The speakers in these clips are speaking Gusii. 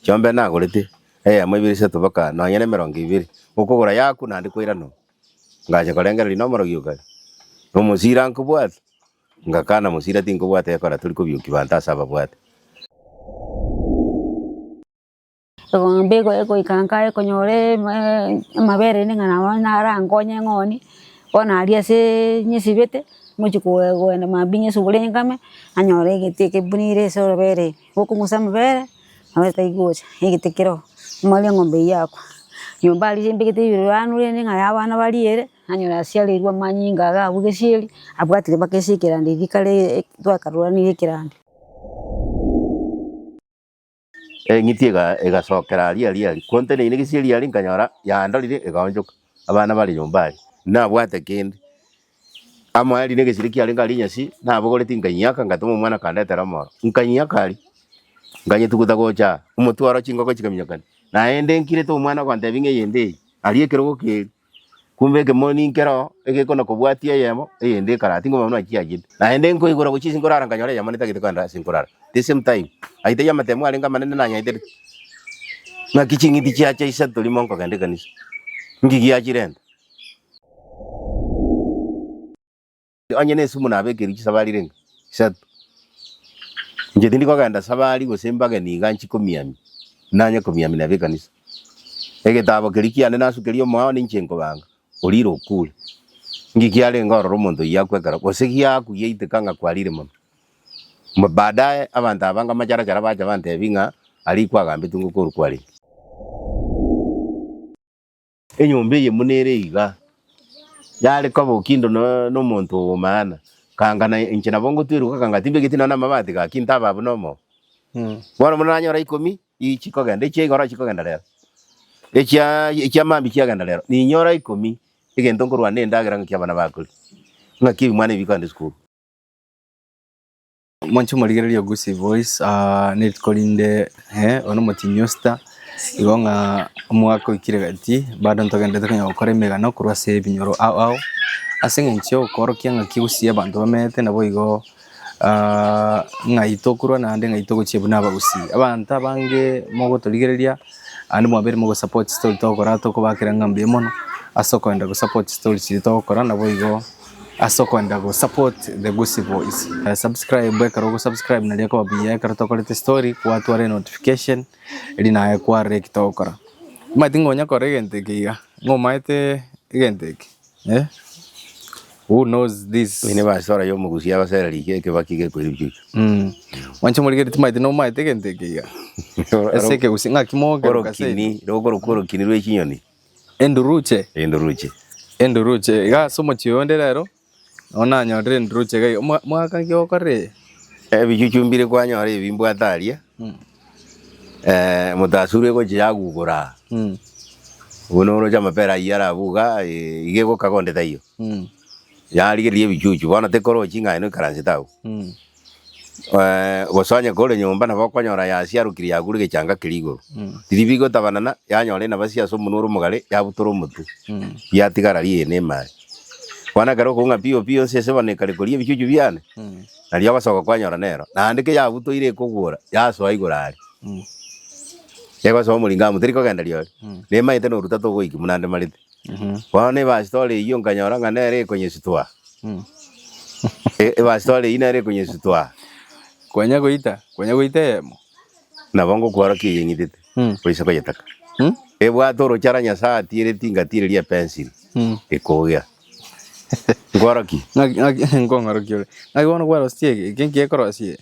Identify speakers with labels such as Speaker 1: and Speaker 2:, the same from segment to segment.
Speaker 1: Chiombe nagorete, eyemo ibere isato mpaka nonya na emerongo ebere, okogora yakwa naende kwairana oo. Ngacha korengereria na omorogi okare, na omosira nkobwate, ngakana mosira tinkobwate ekora tori kobiokia banto ase ababwate.
Speaker 2: Eng'ombe ego egoika nka ekonyora amabere rende ng'a nabo narankonye ng'oni, bono aria aseee nyesibete, ngochi koe koenda mambia nyesugure nyekame, nanyora egete eke buna ase orobere ime, gokong'usa amabere, amabere taigocha, egete kero oo, omanye eng'ombe eywo yakwa. Nyomba aria mbegete ebiruranu rende ng'a abana bariere, nanyora asiareirwe amanyinga iga abwo gesieri, abwatire mpaka ase ekerandi eria kare twakaruranire ekerandi.
Speaker 1: Eng'iti ega egasokera aria aria aria, konteneine gesieri aria nkanyora yandorire egaonchoka, abana bare nyomba aria. Nabwate kende, amo aria na egesire kiarenge aria enyasi, nabogoretie nkanyiaka ngatoma omwana akandetera omoro, nkanyiaka aria, nkanyetuguta gocha aa, omotwe oro chingoko chikaminyokania. Naende nkirete omwana ogontebia ng'a eyende eye, aria ekerogo keria. Kumbe ekemoni nkero egekona kobwatia eyemo, eyende ekarara, tingomanya buna chiachete. Naende nkoigora gochia ase nkorara nkanyora eyemo netagete kogenda ase nkorara. The same time, ayio taiyo amatemo arenge amanene nanyaiterete. Ng'aki ching'iti chiacha isato rimo nkogenda ekanisa, nki giachirenta? Onye nesumu nabekerwe chisabari renge isato, inche tindi kogenda sabari gose mbageni iga nchie komiamia, nanye komiamia neba ekanisa. Egetabo keria kiane nasukeria omoao ninche nkobanga, orire okure. Nki kiarenge ororo omonto oyio akwe ekero gose giakwa giaiteka ng'a kwarire mono. Baadaye abanto abange amacharachara bacha bantebia ng'a aria kwagambetwe ngokorwa kwarenge. Enyomba eye buna ere iga, yare koba okindo na omonto o maana, kanga na inche nabo ngotweruka kanga timbegeti nonya na amabati gaki ntaba buna omo. Bono buna nanyora ikomi, ii chikogenda, echia igoro chikogenda rero, echia echia mambia chiagenda rero, ninyora ikomi, egento nkorwana na endagera ng'aki abana bakoria, ng'aki ebimwana ebi bikogenda esukuru.
Speaker 3: Mwanche omorigereria o Gusii Voice ah, nerituko rinde eh, oyo nomotinyi osita, igo ng'a omwaka oikire gati, bado ntogenderete konya gokora emegano korwa ase ebinyoro ao ao, ase eng'encho ya okorokia ng'aki Gusii abanto bamenyete naboigo ng'ai tokorwa naende ng'ai togochia buna abagusii. Abanto abange mogotorigereria, naende mwabeire mogosupport chistory togokora tokobakera ng'a mbuya mono, ase okoenda gosupport chistory chiria togokora naboigo. Ase okoenda go support the Gusii voice. Subscribe ekero ogo subscribe nario ekoba buya ekero tokorete story kwatwara enotification eri naye kwarora eki togokora. Omanyete ng'a onya korora egento eke iga, ng'a omaete egento eke eh, who knows this?
Speaker 1: Eye nebasora ya omogusia agosera riko ekebaki gekoira ebichuchu.
Speaker 3: Mwanche morigererie timanyeti nomaete egento eke iga? Ase ekegusii ng'aki mogokeroka ase
Speaker 1: Orokini, rokorokwa orokini rwe chinyoni.
Speaker 3: Enduruche.
Speaker 1: Enduruche.
Speaker 3: Enduruche. Iga ase omochie oyo onde rero, nabo nanyorire enduruche iga iga. Mwa- mwaka nki ogokorera eye?
Speaker 1: Ebichuchu mbire kwanyora ebi mbwate aria, motasuru egochia yagugora aa. Buna oroche amapera ayio arabuga iga egokaga onde taiyo. Yarigereria ebichuchu, bono tekorochi ng'a aye noikaransete agwo. Gose onye kore nyomba nabo okonyora yasiarokire yagure egechanga keria igoro. Riria bigotabanana, yanyora enabasi ase omonwa ore omogare, yabutora omotwe, yatigara riina emari. Bono ekero okong'a pio pio ense ase bono ekare koria ebichuchu biane, nario ogosoka kwanyora nero. Naende keyabutoire ekogwora, yasoa igoro aria. Egosoa omoringamu, teri kogenda rirorio, nemaete noruta togoiki buna ande marete. Bono ebastori eyio nkanyora ng'a nere ekonyesitwa. Ebastori eyio nere ekonyesitwa.
Speaker 3: Kwanya goita, kwanya goita eyemo.
Speaker 1: Nabo ngokworokia eye ng'itete, oise koyetaka. Ebwate orochara Nyasae atiereti ngatireria epensili, ekogea. Nkworokie?
Speaker 3: Ng'aki ng'aki nkong'orokia ore. Ng'aki bono kwarosetie eke, eke nki gekorosia eye?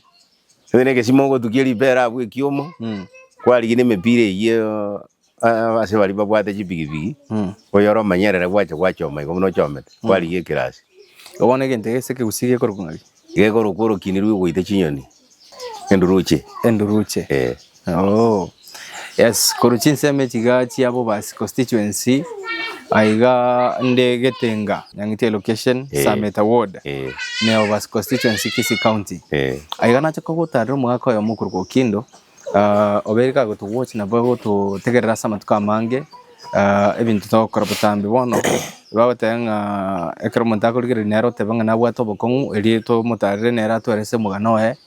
Speaker 1: Onye na egesima ogotukia ribera abwo ekiomo, kwarigia na emepira eyio ase baria babwate chipigipigi, oyore omanyerere gwacha gwachoma igo buna ochomete, kwarigia ekerasi.
Speaker 3: Igo bono egento eke ase ekegusii gekorokwa ng'aki?
Speaker 1: Gekorokwa orokini rwa ogoita chinyoni, enduruche.
Speaker 3: Enduruche.
Speaker 1: Eh.
Speaker 3: Oh. Yes, korwa chinsemo echi iga chia Bobasi constituency, aiga inde Getenga, Nyang'iti location,
Speaker 1: Eh.
Speaker 3: Sameta ward,
Speaker 1: Eh.
Speaker 3: ime ya Bobasi constituency, Kisii county.
Speaker 1: Eh.
Speaker 3: Aiga nacha kogotarera omogaka oyomo okorokwa Okindo, Obeire kagotogocha nabo agototegerera ase amatuko amange, ebinto togokora botambe. Bono bagoteba ng'a ekero omonto akorigereria nere oteba ng'a nabwate obokong'u erio tomotarere nere atwerese omogano oye.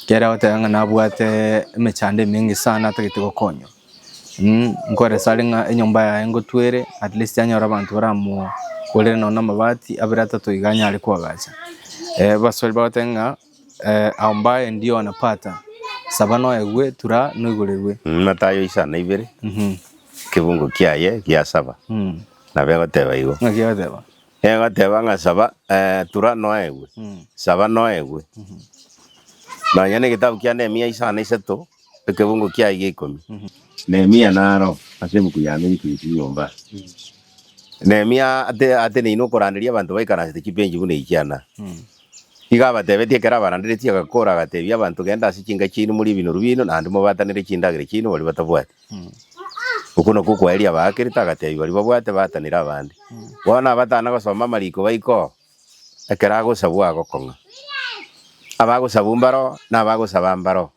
Speaker 3: Ekero agoteba ng'a nabwate emechando emenge sana atagete gokonywa, nkoeresa are ng'a enyomba yaye ngotwere at least anyore abanto baramogorere nonye na amabati abere atato iga anyare koagacha. Abaswahili bagoteba ng'a aombaye ndio anapata, saba noegwe, tura noigorerwe.
Speaker 1: Matayo isano na ibere, ekebungo kiaye gia saba, nabo egoteba igo.
Speaker 3: Ng'aki egoteba?
Speaker 1: Egoteba ng'a saba, tura noegwe, saba noegwe. Nonya na egetabu kia Nehemia isano na isato, ekebungo kiaye gia ikomi. Nehemia naro ase ebuku yane rikireti nyomba. Nehemia ate ateneine okoranderia abanto baikaransete chibenchi buna echi ana. Igo abatebetie ekero abaranderetie agakora agatebia abanto genda ase chinka chiaino morie ebinoru biaino naende mobatanere chindagera chiaino baria batabwati. Okwo nakwo okwaeria abaakerete agatebia baria babwate baatanere abande. Bono abatana gosoma amariko baika oo, ekero agosabwa agokong'a. Abagosabwa mbaro na abagosaba mbaro.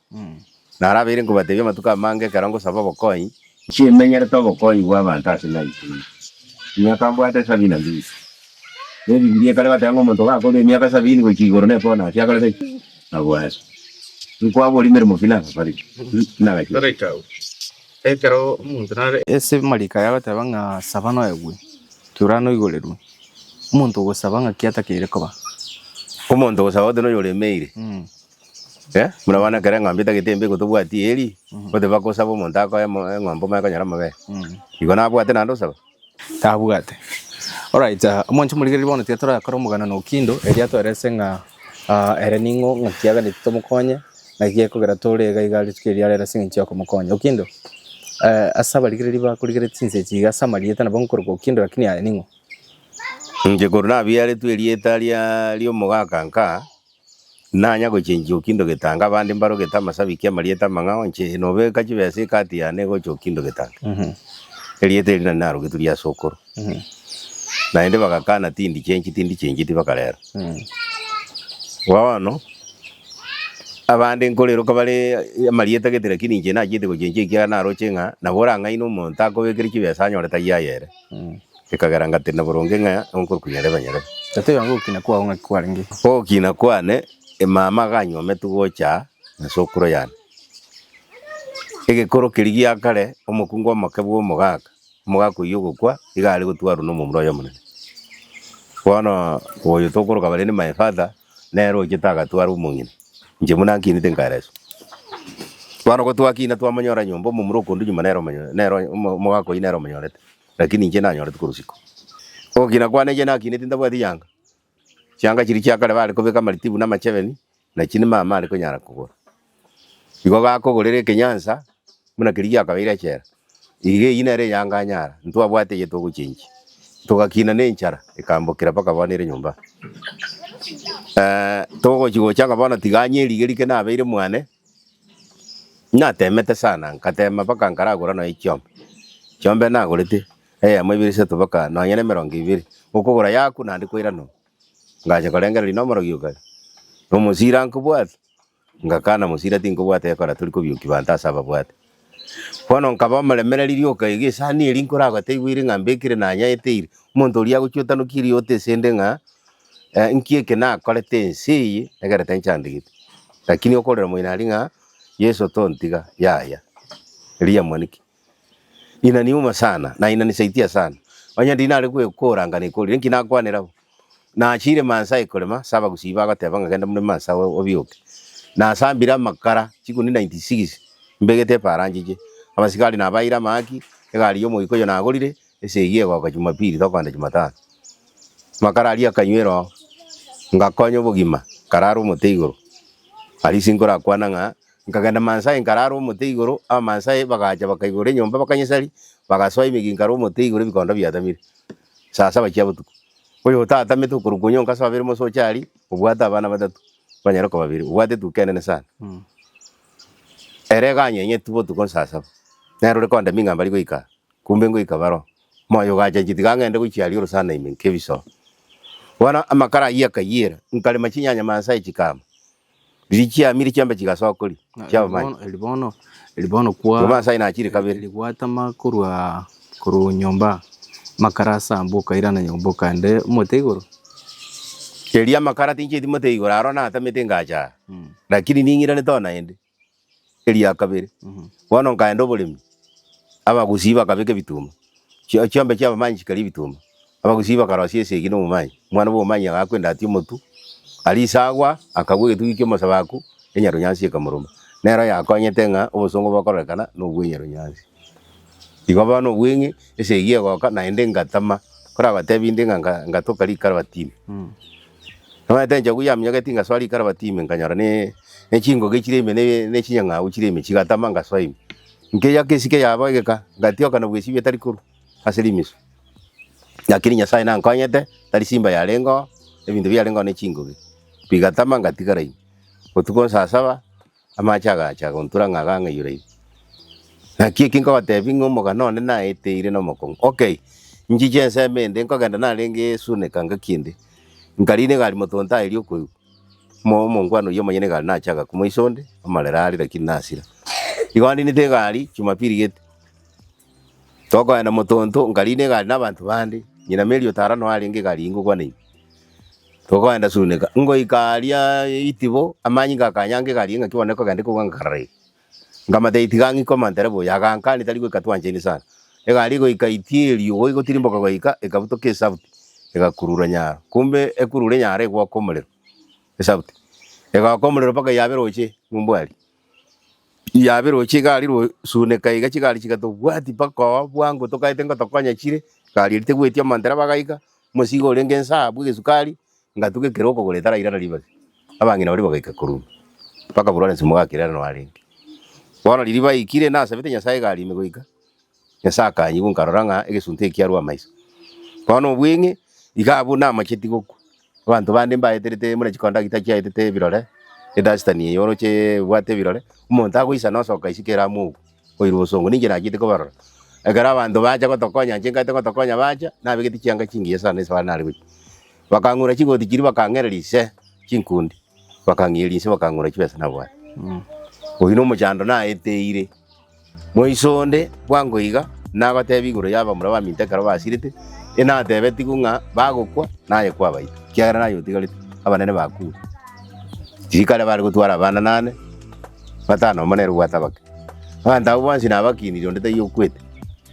Speaker 1: Narabeire nkobatebia amatuko amange ekero ngosaba obokonyi. Nchimenyerete obokonyi bw'abanto ase naikire. Emiaka mbwate sabini na mbili. Na Ebibilia ekare goteba ng'a omonto gakorire emiaka sabini gochia igoro nebonus akorete ki? Abwate. Nkwabori emeremo ki nagakorire? Nagachire.
Speaker 3: Taraikau. Ekero omonto nare ase amariko aya agoteba ng'a saba noegwe, tura noigorerwe. Omonto ogosaba ng'aki atakeire koba?
Speaker 1: Omonto ogosaba gose noyoremeire. Eh, buna bono ekero eng'ombe etagete embe gotobwati eeri, gose bagosaba omonto akoe emo eng'ombe omanye konyora amabere. Igo nabwate naende osaba?
Speaker 3: Tabwate. Alright, omonche omorigereria bono tiga torakore omogano na Okindo, erio atoerese ng'a ere ning'o, ng'aki aganeti tomokonye, naki gekogera tore iga iga rituko eri ria rero ase eng'encho ya komokonya. Okindo, ase abarigereria bakorigereria chinsa echi iga ase amarieta nabo nkorokwa Okindo lakini aye ning'o?
Speaker 1: Inche korwa nabiaretwe erieta ria ri'omogaka nka, nanya gochenchia Okindo Getanga, abande mbarogete amasabiki amarieta amang'ao, inche nobeka chibesa ekati yane egocha Okindo Getanga. Erieta eri nari narogetwe ria sokoro. Naende bagakana tindichenchi tindichencheti mpaka rero. Bono, abande nkoreroka bare amarieta gete lakini inche nachiete gochenchia ekiagera naroche ng'a nabo orang'aine omonto akobekere chibesa anyore tari aye ere. Ekagera ngatenena boronge ng'a onkorokwa nyarebe nyarebe.
Speaker 3: Tata oyo ogokina kwao ng'aki kwarenge?
Speaker 1: Ogokina kwane, emama aganyometwe gocha aa na sokoro yane. Egekoro keria gia kare, omokungu omoke bwa omogaka, omogaka oyio ogokwa, iga are gotwarwa na omomura oye omonene. Bono oyo tokoroka bare ni my father, nere ochete agatwara omong'ina. Inche buna nkinete nkaereswa. Bono gotwakina twamonyora nyomba omomura okondu nyuma nere omonyo nere omo omogaka oyio nere omonyorete. Lakini inche nanyorete korwa isiko. Ogokina kwane inche nakineti ntabwati yanga, chianga chiria chia kare bare kobeka amaritibu na amachebeni, nachi mama are konyara kogora. Igo gakogorera ekenyansa, buna keria giakabeire echela, iga eyio nere eyanga anyara, ntwabwate eye togochenchia. Togakina na enchara, ekambokera mpaka bono ere nyomba. Togochi gocha ng'a bono tiga anyerigerike nabeire mwane. Natemete sana, ngatema mpaka nkaragora nonya chiombe, chiombe nagorete eyemo ibere isato mpaka nonya na emerongo ebere, okogora yakwa naende kwairana oo. Ngacha korengereria na omorogi okare, na omosira nkobwate, ngakana mosira tinkobwata ekora tori kobiokia banto ase ababwate. Bono nkaba omoremereri rioka iga esani eria nkoragoteigwere ng'a mbekire nanyaete eira, omonto oria agochia otanokia erioto esende ng'a. Inki eke nakorete ense eye egerete nchandegete? Lakini okorera moino aria ng'a Yeso tontiga, yaya, riria mwaniki. Inaniuma sana na inanisaidia sana. Onye ndiri nare gwekoranga nekorire, inki nakwanera abwo? Nachire Maasai korema ase abagusii bagoteba ng'a genda more Maasai obioke. Nasambire amakara chikuni 96 mbegete epaara nchiche. Abasigari nabaeire amaaki, egari ya omoika oyo nagorire, esegi egoka Jumapili tokogenda Jumatano. Amakara aria akanywera oo, ngakonya obogima, nkarara omote igoro. Aria ase nkorakwana ng'a, nkagenda Maasai nkarara omote igoro, Abamaasai bagacha bakaigora enyomba bakanyesaria, bagasoa emegi nkara omote igoro ebikondo biatamire, saa saba chia botuko. Oyo otatamete okorokwa onyonka ase babere mosoche aria, obwate abana batato, banyare koba babere, obwate etuka enene sana. Ere eganyenyetwe botuko saa saba, nere ore kondemia ng'a mbari goika aa. Kumbe ngoika baroo. Moyo ogacha inche tiga ngende gochia aria orosana ime nkebisoo. Bono amakara ayio akayiera, nkarema chinyanya Maasai chikama. Riria chiamire chiambe chigasokoria, chiaba mache.
Speaker 3: Eri bono, eri bono kwa.
Speaker 1: Igo Maasai nachire kabere.
Speaker 3: Eri gwatama korwa korwa nyomba, amakara asambwa okairana nyomba okaenda omote igoro.
Speaker 1: Erio amakara tincheti mote igoro aro natamete ngacha aa, lakini ning'iranete oo naende, eria kabere. Bono nkaenda oboremi, abagusii bakabeka ebituma, chio chiombe chia abamanyi chikaria ebituma, abagusii bakarosia esegi na omomanyi, omwana bwa omomanyi agakwa endati omotwe, aria isagwa, akagwa egetugi kia omosabaku, enyarunyansi ekamoroma. Nero yakonyete ng'a obosongo bokororekana na obwa enyarunyansi. Igo bono obweng'e, esegi egoka naende ngatama, koragotebi inde ng'a nga ngatoka rikarabati ime. Nomanyete enchogu yaminyogeti ngasoa rikarabati ime nkanyora ne ne chingoge chire ime ne ne chinyang'au chire ime chigatama ngasoa ime. Nkeyaka esike yabo egeka, ngatioka na bwesibia etari korwa ase rimisu. Lakini Nyasaye nankonyete, tari simba yarenge oo, ebinto biarenge oo ne chingoge, bigatama ngatigara ime. Botuko saa saba. Amache agacha agontura ng'a agang'aiyora ime. Naki eki nkogotebia ng'a omogano one naeteire nomokong'u. Okay, nchiche ensemo ende nkogenda narenge Suneka ngaki ende, nkarina egari motonto aeria okoigwa, omo omongwana oyio omonyene egari nache agakwa moiso onde, amarere aria lakini nasira. Igo ndinete egari jumapili gete, tokogenda motonto nkarina egari na abanto bande, ng'ina Mary otara noe arenge egari eyio ngokwana ime. Tokoenda Suneka, ngoika aria Itibo, amanyinga akanyanga egari eye ng'aki bono ekogenda ekogwa nkarara iga. Nkamotebia tiga ng'ike omontereba oyo, agankania tari goika twanchaine sana. Egari egoika itia erio igo egotirimboka goika, ekabutoka esabuti, egakurura nyaro, kumbe ekurure nyaro egwoka omorero, esabuti. Egaoka omorero mpaka yabera oche ng'umbu aria. Yabera oche egari ro Suneka iga chigari chigatobwatia mpaka oo bwango tokaete ngotokonya chire, egari eria tegwetia omontereba agaika, Omosigo orenge ensaa bw'egesukari, ngatuga ekero okogora etarairana ribase. Abang'ina baria bagaika korwa ime, mpaka Florence mogakirera noo arenge. Bono riria baikire, nasabete Nyasae egari ime goika, Nyasae akanyigwa nkarora ng'a egesunte ekiarwa amaiso. Bono obweng'e, iga abwo namacheti gokwa. Abanto bande mbaeterete buna chikondakita chiaetete ebirore, edasitani eye oroche ebwate ebirore, omonto agoisana osoka isiko ere amogwe. Koirwa bosongo, ninche nachete kobarora. Ekero abanto bacha gotokonya, inche nkaete gotokonya bacha, nabegete chianga chingiya sana ase bare nare gochia. Bakang'ura chigoti chiria bakang'ereria ise chinkundi, bakang'iyeria inse bakang'ura chibesa nabwate. Oyio na omochando naeteire. Moiso onde bwango iga, nagotebia igoro ya abamura baminto ekero basirete, enatebetigwe ng'a bagokwa, naye kwabaita, ekiagera naye otigarete, abanene bakure. Riria kare bare gotwara abana nane, batano omo nere obwate abake. Abanto abwo bonsi nabakinire onde taiyo okwete,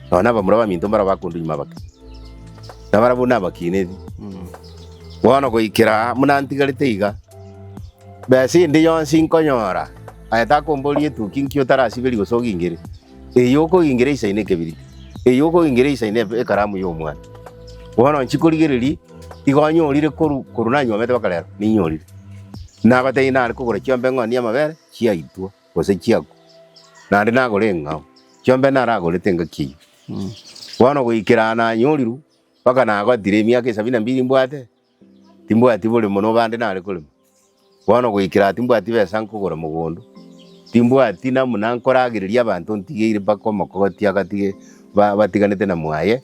Speaker 1: nonya na abamura baminto mbarabwo bakondwa nyuma abake, nabarabwo nabakineti. Bono goikera aa buna ntigarete iga, besa ende yonsi nkonyora, aye takomboria etuki nki otarasiberia gose ogingere, eye okogingera eisaine ekebiriti, eye okogingera eisaine ekaramu ya omwana. Bono nchikorigereria, igo onyorire korwa korwa nanywomete mpaka rero, ninyorire. Nagotebi nare kogora chiombe ng'onie amabere, chiaitwa, gose chiakwa, naende nagora eng'ao, chiombe naragorete engaki eyio. Bono goikera aa nanyorirwe, mpaka nagotire emiaka esabini na mbiri mbwate, timbwati boremo na obande nare korema. Bono goikera aa timbwati besa nkogora mogondo, timbwati namuna nkoragereria abanto ntigeire mpaka omokogoti agatige ba batiganete na mwaye,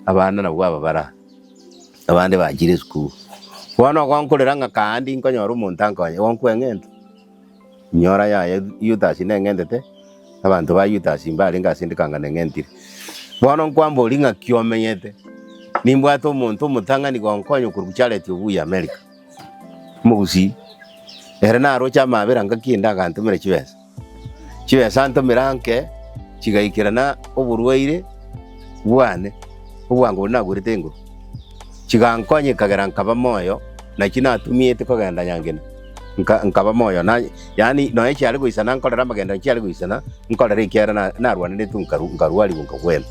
Speaker 1: abana nabwo aba bare aa, abande bachire esukuru. Bono igo nkorera ng'a kaandi nkonyora omonto ankonye, igo nkweng'enta. Inyora yaya Yudasi neng'entete, abanto ba Yudasi mbarenge ase 'nde kanga neng'entire. Bono nkwamboria ng'aki omenyete, nimbwate omonto omotang'ani gonkonya okorokwa Charity Obuya America, omogusii, ere naroche amabera ngaki ende agantomera chibesa. Chibesa antomera nke, chigaikerana oborwaire bwane, obwango boria nagwerete enguru. Chigankonya ekagera nkaba moyo, naki natumiete kogenda nyangena, nka nkaba moyo na yaani nonya chiare goisana nkorera amagenderero chiare goisana, nkorera ekiagera na narwaneretwe nkaru nkarwarigwa nkagwena.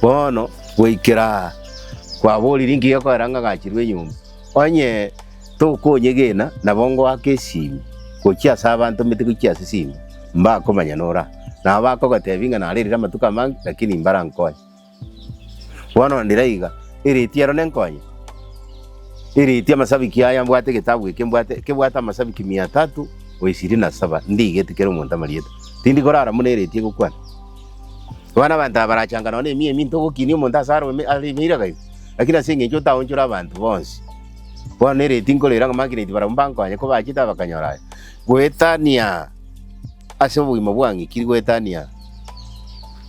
Speaker 1: Bono goikera aa, kwaborire inki gekoera ng'agachirwe enyomba, onye tokonyegena nabo ngoaka esimi gochia ase abantomete gochia ase esimi, mbakomanya nore aa. Nabo bakogotebia ng'a narerire amatuko amange lakini mbarankonye. Bono ndire iga, ereti ero nenkonye? Ereti amasabiki aya mbwate egetabu eke mbwate kebwate amasabiki mia tatu o ishirini na saba ndigeti kera omonto amarieta. Tindi korara buna ereti egokwana. Bono abanto aba barachanga nonya na emia emi ntogokinia omonto ase arome are ime ira iga, lakini ase eng'encho otaonchore abanto bonsi. Bono ereti nkorera ng'a Magneti barabwo mbankonye kobachete abakanyora aya. Goetania ase obogima bwang'ikiri goetania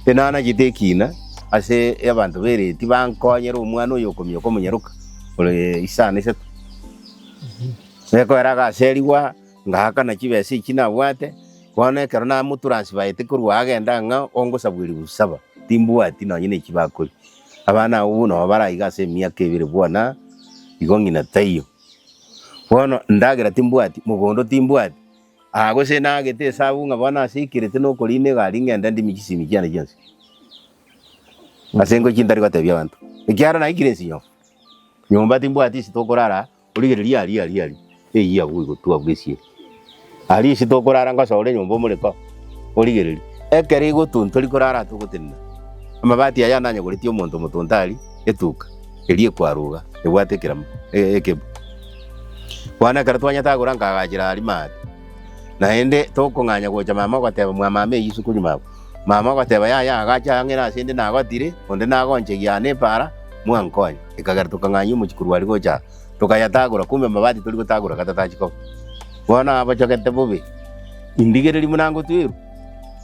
Speaker 1: Enanachete ekina ase abanto b'ereti bankonyere omwana oyo okomioka omonyaroka ore isano isato. Ekoera agaserigwa, ngaakana chibesa echi nabwate, bono ekero namotransferete korwa agende ang'ao, ongosabwa elifu saba, timbwati nonye na echibakuri. Abana abwo nabo baraiga ase emiaka ebere bwana, igo ng'ina taiyo. Bono ndagera timbwati, mogondo timbwati, aa gose nagete esabu ng'a bono ase ikerete nokorina egari ng'ende ndime chisimi chiane chionsi. Ase ngochia ntari gotebia abanto, ekiagera naikire ensinyo, nyomba timbwati ase tokorara. Origererie aria aria aria, eyio agwo igotwa abwo esie. Aria ase tokorara ngosoore nyomba omoreko, origererie. Ekero egotunta tori korara ase ogotenena. Amabati aya nanyagoretie omonto omotonto aria, etuka, eria ekwaruga, ebwate ekerama, ekebu. Bono ekero twanyetagora nkagachera aria maate. Naende tokong'anya gocha mama ogoteba mwa mama eyio isiko nyuma abwo. Mama ogoteba yaya agacha ang'e nase inde nagotire, onde nagonchegia aa nepara, mwankonya. Ekagera tokang'anyia omochie korwa aria gocha aa, tokayatagora, kumbe amabati tori gotagora gatatachi koba. Bono abochogete bobe, indigereria buna ngotwerwa,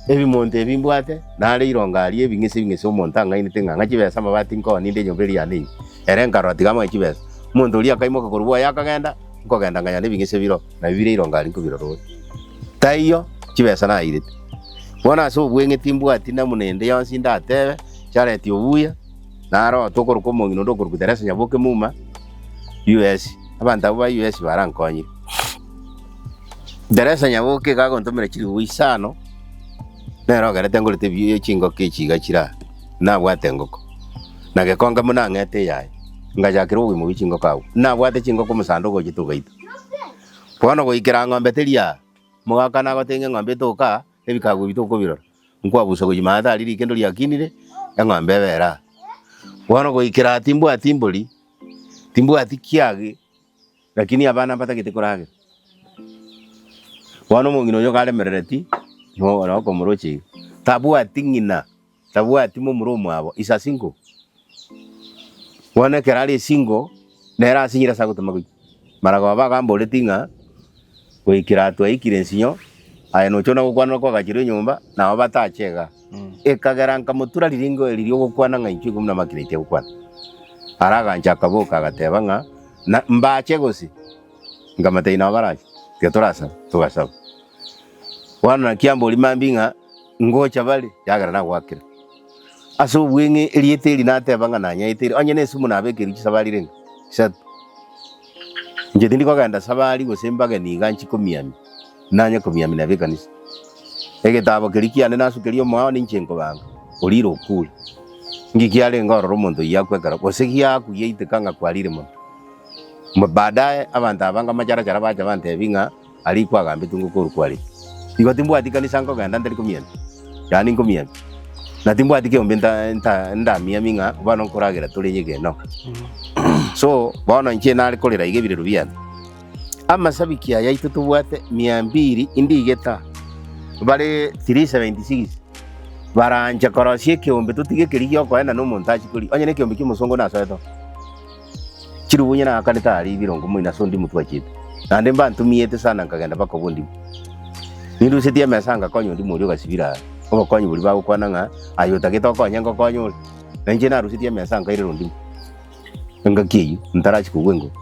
Speaker 1: ebimonto ebi mbwate, nare irongo aria ebing'ese ebing'ese omonto ang'ainete ng'a ng'a chibesa amabati nkoa ninde enyomba eria yane ime. Ere nkarora tiga amoe chibesa. Omonto oria akaimoka korwa bwoye akagenda, nkogenda ng'anya nebing'ese bire oo, nabio bire irongo aria nkobirora ore. Taiyo, chibesa nairete. Bono ase obweng'e timbwati namuna ende yonsi ndatebe, Chareti obuya, naro tokorokwa omong'ina onde okorokwa Teresa Nyaboke Muma, US. Abanto abwo ba US barankonyire. Teresa Nyaboke iga agontomera chilifu isano, nere ogerete ngorete ebi chingoko echi iga chire aa, nabwate engoko. Na gekonge buna ang'ete eyaye, ngachakera obogima bwe chingoko abwo. Nabwate chingoko omosando ogochete ogaita. Bono goikera ng'ombe teri aa, mogaka nagotebia ng'a eng'ombe etoka aa, ebikabu ebi tokobirora. Nkwabusa gochia maate aria rikendo riakinire, eng'ombe ebere aa. Bono goikera aa timbwati mbori, timbwati kiage, lakini abana mbatagete koragera. Bono omong'ina oyo karemerereti, no nokomorocha iga, tabwati ng'ina, tabwati momura omwabo, is a single. Bono ekero are single, nere asinyire ase agotema gochia. Maragoba agamboreti ng'a goikera aa twaikire ensinyo, aye noche ona gokwana okoagachera enyomba, nabo batache igaa. Ekagera nkamotura riringo eri ri'ogokwana ng'a inchuo buna makina gokwana. Ara agancha akaboka agateba ng'a na mbache gose? Nkamotebia nabo barache, tiga torasaba, togasaba. Bono naki ambori mambia ng'a ngocha bare, yagera nagoakera. Ase obweng'e erieta eri nateba ng'a nanyaete ere, onye nesumu nabekerwe chisabari renge isato. Inche tindi kogenda sabari gose mbageni iga nchie komiamia, nanye komiamia neba ekanisa. Egetabo keria kiane nasukeria omoao ninche nkobanga, orire okure. Nki kiarenge ororo omonto oyio akwe ekero gose giaku giaiteka ng'a kwarire mono. Baadaye abanto aba nkamacharachara bacha bantebia ng'a aria kwagambetwe ngokorwa kware. Igo timbwati kanisa nkogenda ntari komiamia, yaani nkomiamia. Na timbwati keombe nta nta ndamiamie ng'a bono nkoragera tore nyege no. So, bono inche nare korera iga ebirero biane. Amasabiki aya aito tobwate mia mbiri indigeta bare 376 baranche korosia ekeombe totige keria giokoenda na omonto achie koria. Onye na ekeombe kia omosongo nasoete oo. Chirubu onye naakanete aria ebirongo moino ase ondimu twachete. Naende mbantumiete sana nkagenda mpaka obondimu. Nindusetie emesa ngakonya ondimu oria ogasibira are. Obokonyi boria bagokwana ng'a aye otagete okonye ngokonye ore. Na inche narusetie emesa nkairera ondimu. Engaki eyio ntarachia kogwa engoro.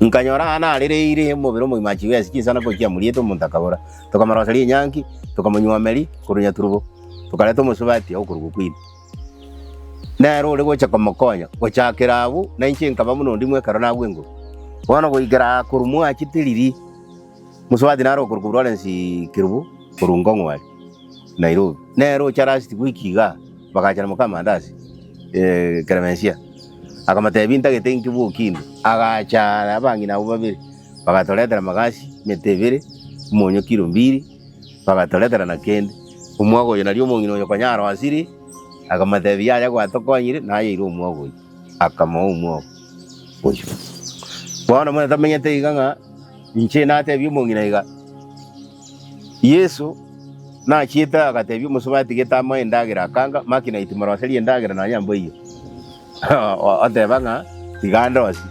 Speaker 1: Nkanyora aa narereire omobere omogima achigwe chinsana gochia amoriete omonto akabora. Tokamoroseria enyangi, tokamonywomeria korwa nyaturubo, tokareta omosubati okorwa Queen. Nere ore gocha komokonya gochakera abwo, na inche nkaba buna ondimwe ekero nagwa enguru. Bono goikera aa korwa mwachete riria, mosubati nare okorokwa Lawrence Kerubo korwa Ngong'o aria Nairobi, nere ocha last week igaa, bagachana moka amandasi Clemencia, akamotebia ntagete inki bwoki inde, agacha abang'ina abwo babere, bagatoretera amagasi emete ebere, omonyo kilo mbiri, bagatoretera na kende. Omwaga oyo nario omong'ina oyo konya arosire, akamotebia, Yaya gwatokonyire, naye ira omwaga oyio. Akamoa omwaga oyio. Bono buna tamenyete iga ng'a inche natebie omong'ina iga, Yeso nachiete agatebia omosubati gete amoe endagera akanga, maki naiti moroserie endagera nonya mboiyo. Oteba ng'a tiga ndosie,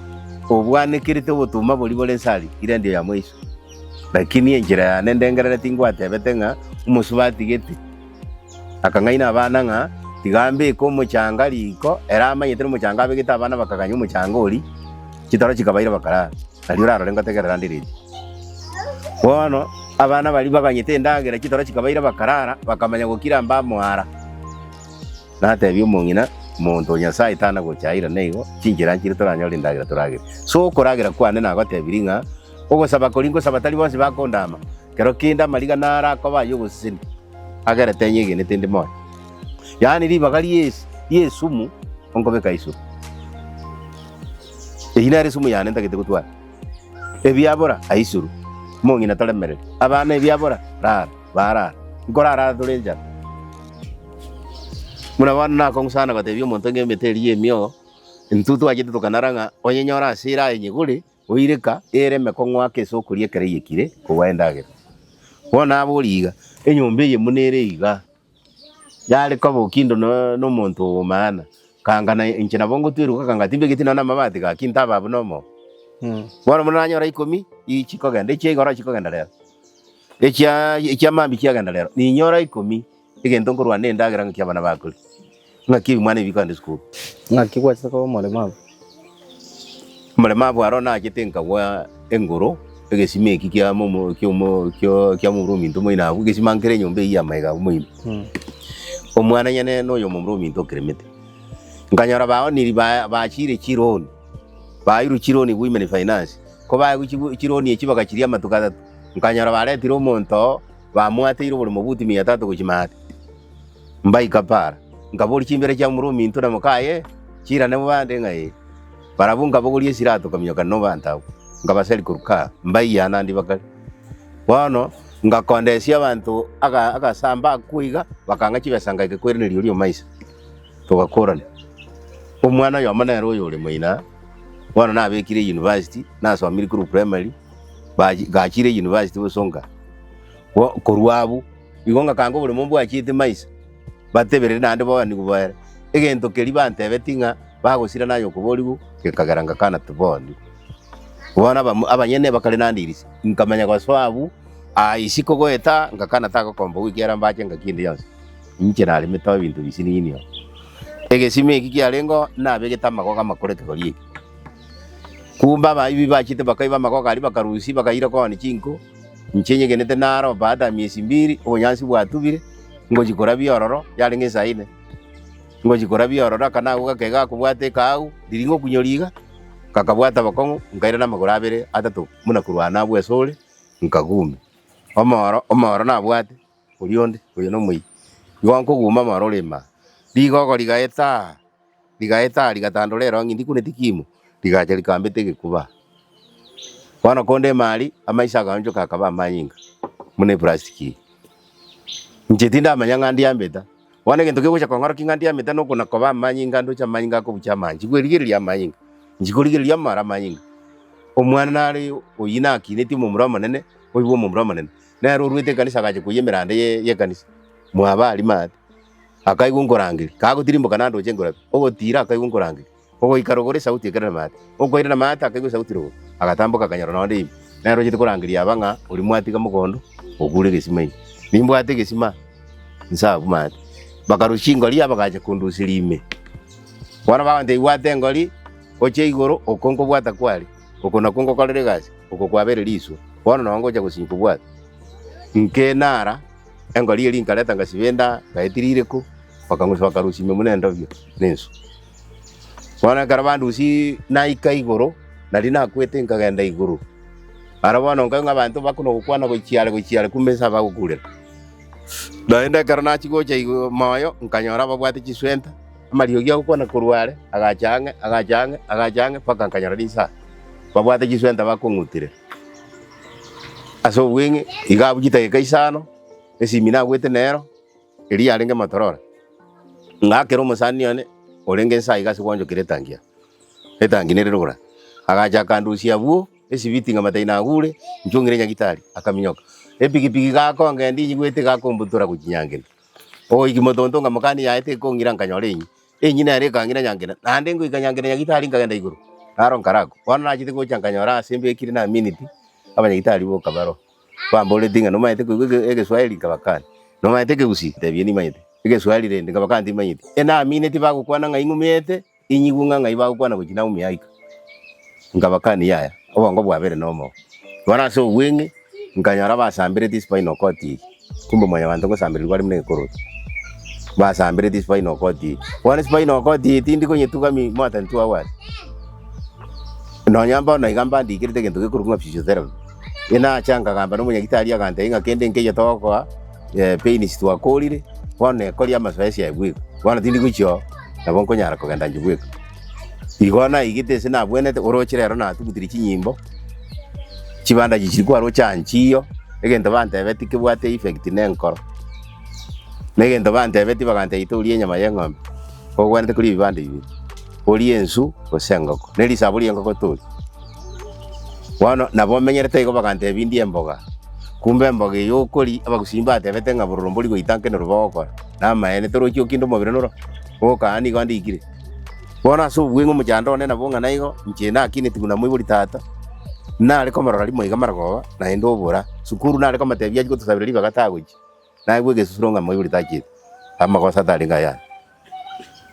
Speaker 1: obwanekerete obotuma boria bore nsari, ira endio ya moiso. Lakini enchera yane ndengerereti ngwatebete ng'a omosubati gete akang'aina abana ng'a tiga mbeke omochanga riko, ere amanyete nomochanga abegete abana bakaganya omochanga oria, chitoro chikabaira bakarara. Nario orarore ngotegerera nde redio. Bono abana baria baganyete endagera chitoro chikabaira bakarara, bakamanya gokira mbamoara. Natebia omong'ina, Monto o Nyasae tana gocha airane igo, chinchera nchire toranyore endagera toragere. So okoragera kwane nagotebirie ng'a ogosaba koria ngosaba tari bonsi bakondama, kero kende amariga naro akoba ay'ogosesenia, agerete nyegenete inde moyo. Yaani ribaga ri'es ri'esumu onkobeka isiko. Eyio nere esumu yane ntagete gotwara. Ebiabora, aisuru, omong'ina toremereri, abana ebiabora, rara, barara, nkorarara tore enchara. Buna bono nakong'u sana gotebia omonto ng'a emete eria y'emiogo, intwe twachete tokanara ng'a onyenyore ase ere ayenyegore, oireka ere emekong'u ake ase okoria ekero eyekire kobua endagera. Bono naboria iga, enyomba eye buna ere iga, yare koba okindo na omonto o maana, kanga na inche nabo ngotweruka kanga timbegeti nonya na amabati gaki ntaba buna omogo. Bono buna nanyora ikomi, chikogenda echia igoro chikogenda rero, echia echia mambia chiagenda rero, ninyora ikomi. Egento nkorwana nendagera ng'aki abana bakoria, ng'aki ebimwana ebi bikogenda esukuru.
Speaker 3: Ng'aki gwachete koba omoremabu?
Speaker 1: Omoremabu aro nachete nkagwa engoro, egesima eki kia momo kiomo kio kia momura ominto moino abwo, egesima nkere enyomba eyio ya magega abwo moino. Omwana nyene na oyo omomura ominto okeremete. Nkanyora baoniri ba bachire chironi, bairwe chironi women finance, ko baegwa chibu chironi echi bagachiria amatuko atato, nkanyora baretire omonto oo. Bamwateire oborimo buti mia tatu gochia maate. Mbaika para, nkaboria chimbera chia momura ominto na mokaye, chirane bobande ng'a ee. Barabwo nkabogoria esirato nkaminyoka nobanto abwo, nkabaseria korwa kaa, mbaiya naende bakare. Bono ngakondesia abanto aga agasamba akwo iga, bakang'a chibesa ngaika koiraneria oria omaisa, togakorana. Omwana oyomo nere oyo ore moino aa, bono nabekire university, nasomire korwa primary, bachi gachire university bosonga. Korwa abwo, igo ngakanga oboremo mbwachiete maiso, bateberere naende boonigwe boere. Egento keria bantebetie ng'a bagosira naye okoborigwa, gekagera ngakana tiboonigwa. Bono abamo abanyene bakare nandirise, nkamanya gosoa abwo, aa isiko goeta, ngakana tagokomba goikera mbache ngaki ende yonsi. Inche naremete ebinto bisinini oo. Egesima eki kiarengeo nabegete amagogo amakoro ekegori eke. Kumbe abaibi bachete bakaiba amagogo aria bakarusia bakaira koonia chinko. Inche nyegenete naro baada ya miezi mbiri, obonyansi bwatubire, ngochia korabia ororo, yarenge ensa ine. Ngochia korabia ororo aka nago gake gakobwata ekaagu, riria ngokunyoria iga, gakabwata bokong'u, nkairana amagoro abere atato buna korwa aa nabwo esore, nkagumia. Omoro, omoro nabwate, oria onde, oyo nomoyia. Igo nkoguma omoro ore imaa, rigogo rigaeta. Rigaeta rigatandora erong'i ndikuneti kimo, rigacha rikambeta egekuba. Bono konde emari, amaiso agaonchoka akaba amanyinga, buna eplastiki eye. Inche tindamanya ng'a ndiambeta, bono egento kegocha kong'orokia ng'a ndiambeta nokona koba amanyinga ndoche amanyinga akobucha amanche, kwerigereria amanyinga, inche korigereria amara amanyinga. Omwana nare oyio nakinetie omomura omonene, oibwe omomura omonene, nere orwete ekanisa agacha koiyia emeranda ye yekanisa, mwaba aria maate. Akaigwa nkorangeria, kagotirimboka nandoche nkorabe, ogotiira akaigwa nkorangeria, ogoika rogoro esauti ekerera maate, okoirana maate akaigwa esauti rogoro, agatamboka akanyora nonde ime. Nere ochete korangeria aba ng'a oria mwatiga mogondo, okure egesima ime. Nimbwate egesima inse abwo maate. Bakarusia chingori bagacha konduseria ime. Bono bagontebia bwata engori, oche igoro, oko nkobwata kware, oko nakwo ngokorera egasi, oko kwabeire riswa, bono noo ngocha gosinywa kobwata. Nkenara. Engori eria nkareta ngasiba enda, ngaetia rireko, bakang'usa bakarusia ime buna endobio na ensu. Bono ekero bandusia naika igoro, nario nakwete nkagenda igoro. Aro bono nkaigwa ng'a abanto bakona gokwana gochia are gochia are kumbe nse abagokurera. Naende ekero nachia gocha igo moyo, nkanyora ababwate chiswenta, amariogi agokwana korwa are, agacha ang'e, agacha ang'e, agacha ang'e, mpaka nkanyora rinsa babwate chiswenta bakong'uterera. Ase obweng'e iga abwo chidakika isano, esimi nagwete nero, eria yarenge Motorola. Ng'akera omosani one orenge nsa iga ase gwanchokera etangi aa, etangi nere rogoro aa. Agacha akandusia abwo, esibiti ng'a mataiyo nagure, inche ong'ire nyagitari, akaminyoka. Epikipiki gakongenda inyigwete gakombutora gochia Nyangena. Ogoika motonto ng'a mokani yaye tekong'ira nkanyora enywe. Enywe nere ekang'ina Nyangena, naende ngoika Nyangena nyagitari nkagenda igoro, naro nkarakwa. Bono nachete gocha nkanyora ase mbekire namineti, abanyagitari boka baroo. Bamboretie ng'a nomanyete koigwa ege egeswahili? Nkabakania. Nomanyete ekegusii? Ntebie nimanyete. Egeswahili rende? Nkabakania timanyeti. Enamineti bagokwana ng'a ing'umiete, inyigwe ng'a ng'ai bagokwana gochia naumia aika. Nkabakania yaya. Obongo bwabere nomogo. Bono ase obweng'e, nkanyora basambereti spinal cord eye, kumbe mwanyabanto ngosambererigwa are buna egekoroto. Basambereti spinal cord eye. Bono spinal cord eye tindi konyetuga more than 2 hours. Nonya bono iga mbandikerete egento gekorokwa ng'a physiotherapy. Nacha nkagamba na omonyagitari agantebia ng'a kende nkeiyo togokoa, pains twakorire, bono ekoria amasoesi aye bweka. Bono tindi gochia oo, nabo nkonyara kogenda inche bweka. Igo naigete ase nabwenerete, oroche rero natugutire chinyimbo, chibandaji chiria kwaroche aa nchiyo, egento bantebetie kebwate effect na enkoro. Na egento bantebetie bagantebia toria enyama ya eng'ombe, ogwenerete koria ebibande bibere, orie ensu gose engoko, na erisabo ria engoko toria. Bono nabo omenyerete igo bagantebia ndie emboga, kumbe emboga eye okoria, abagusii mbatebete ng'a bororo mbori goita nkenoro bogokora, na amaene torochi okinde omobere noro, ogokaa nigo ndikire. Bono ase obweng'e omochando one nabwo ng'a naigo, inche nakinetigwe na moibori tata, nare komorora rimo iga marogoba, naende obora. Sukuru nare komotebia achie gotosabera ribaga tagochia, naegwe egesusuro ng'a moibori tachiete, amagoso atarenge ayane.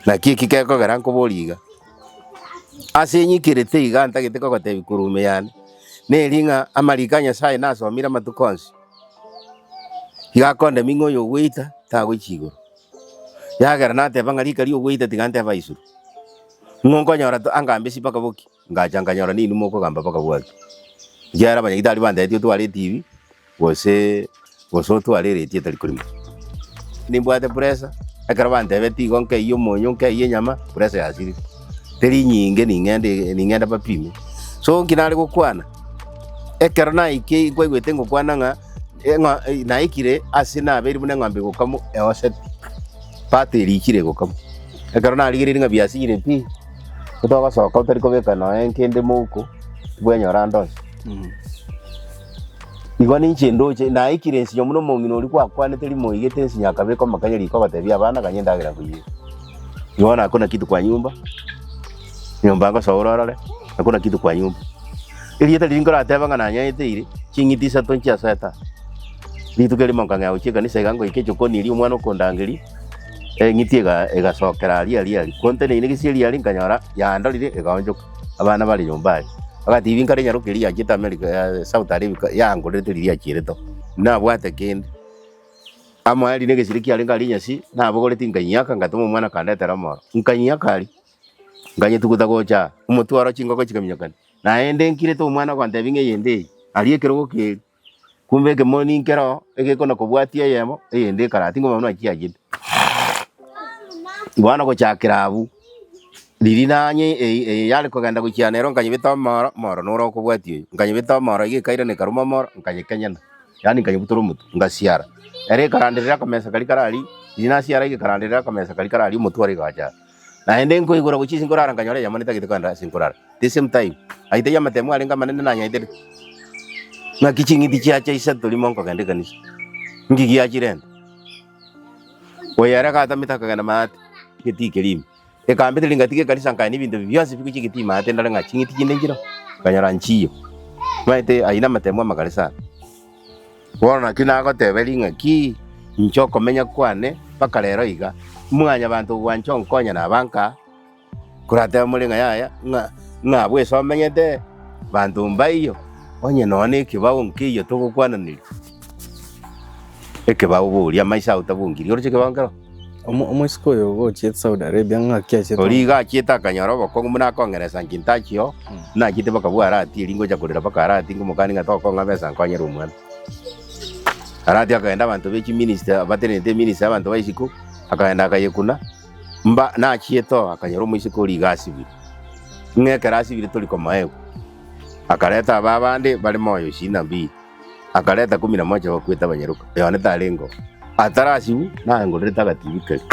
Speaker 1: Naki eki gekogera nkoboria iga, ase nyikerete iga ntagete kogotebia korwa ime yane, neri ng'a amariko a Nyasaye nasomire amatuko onsi, iga akondemia ng'a oyo ogoita tagochia igoro. Yagera nateba ng'a rika ri'ogoita tiga ntebe aisuru. Ng'o nkonyora to angambe ase mpaka boki? Ngacha nkanyora ninwe mokogamba mpaka bwaki. Ekiagera abanyagitari bantebetie otware etibi, gose gose otware ereti etari korima. Nimbwate pressure, ekero bantebetie igo nkeyie omonyo nkeyie enyama, pressure yasirire. Teri nyinge ning'ende ning'ende bapime. So nki nare gokwana, ekero naikei nkwaigwete ngokwana ng'a eng'o naikire ase nabeire buna eng'ombe egokamwa eoseti, part eriikire egokamwa. Ekero narigereire ng'a biasinyire pi, togosoka otari kobeka nonya nkende mouko, tibwenyora ande onsi. Igo ninche ndoche, naikire ensinyo buna omong'ina oria kwakwanete rimo oigete ensinyo akabeka omakanya riko agatebia abana ganya endagera nkoiyere. Igo bono hakuna kitu kwa nyumba, nyomba ngosoa ore orore, hakuna kitu kwa nyumba. Erieta riria nkorateba ng'a nanyaeteire, ching'iti isato nchiasoete aa. Rituko erimo nkang'ea gochia ekanisa iga ngoika echokoni eria omwana okondangeria, eng'iti ega egasokera aria aria aria, konteneine gese eria aria nkanyora yandorire egaonchoka, abana bare nyomba aria. Agatibi nkare nyaroke eria yachiete America South Arabia yangorerete riria yachiirete oo. Nabwate kende. Amo aria negesire kiarenge aria enyasi, nabogoretie nkanyiaka, ngatoma omwana akandetera omoro. Nkanyiaka aria, nkanyetuguta gocha aa, omotwe oro chingoko chikaminyokania. Naende nkirete omwana ogontebia ng'a eyende eye, aria ekerogo keria, kumbe ekemoni nkere oo, egekona kobwatia eyemo, eyende ekara tingomanya buna chiachete. Bono gochakera abwo, riria nanye eye eye yare kogenda gochia nero nkanyebeta omoro, omoro noro okobwatia oyo, nkanyebeta omoro iga ekairana ekaruma omoro, nkanyekenyana. Yaani nkanyebutora omotwe, ngasiara. Ere ekaranderera akamesa karia kare aria, riria nasiara iga ekaranderera akamesa karia kare aria omotwe ore igacha aa. Naende nkoigora gochia ase nkorara nkanyora eyemo netagete kogenda ase nkorara. The same time, aye taiyo amatemo arenge amanene nanyaeterete. Ng'aki ching'iti chiacha isato rimo nkogenda ekanisa, nki giachirenta? Oyo ere gatamete akagenda maate, egetii keria ime. Ekambete ringatiga ekanisa nkagenda ebinto ebi bionsi bigochia egetii maate ndore ng'a ching'iti chinde nchiroo, nkanyora nchiyo. Omanyete ayio namatemo amakare sana. Bono naki nagoteberia ng'aki, inche okomenya kwane mpaka rero iga, mwanyabanto ogwancha onkonya naba nkaa, koratebe more ng'a yaya, ng'a ng'a abwo ase omenyete, banto mbaiyo, onye nonya na ekebao nkeiyo togokwananeria, ekebao boria amaiso ao tabongiri, oroche ekebao nkero?
Speaker 3: Omoiseke oyo ogochiete Saudi Arabia ng'aki achiete
Speaker 1: Oria iga achiete akanyora obokong'u buna akong'eresa inche ntachia oo, buna achiete mpaka bwa Arati erio ngocha korera mpaka Arati ngomokania ng'a tokong'a besa nkonyere omwana. Arati akagenda abanto be chiminister batenenete eminister abanto ba isiko, akagenda akayekuna, mba nachiete oo akanyora omoiseke oria iga asibire, ng'a ekero asibire tori komoegwa. Akareta aba abande bare moyo ishirini na mbili. Akareta kumi na moja bakwete abanyaroka, Yohana tarenge oo. Atarasibwa, nangorerete agatibi keria.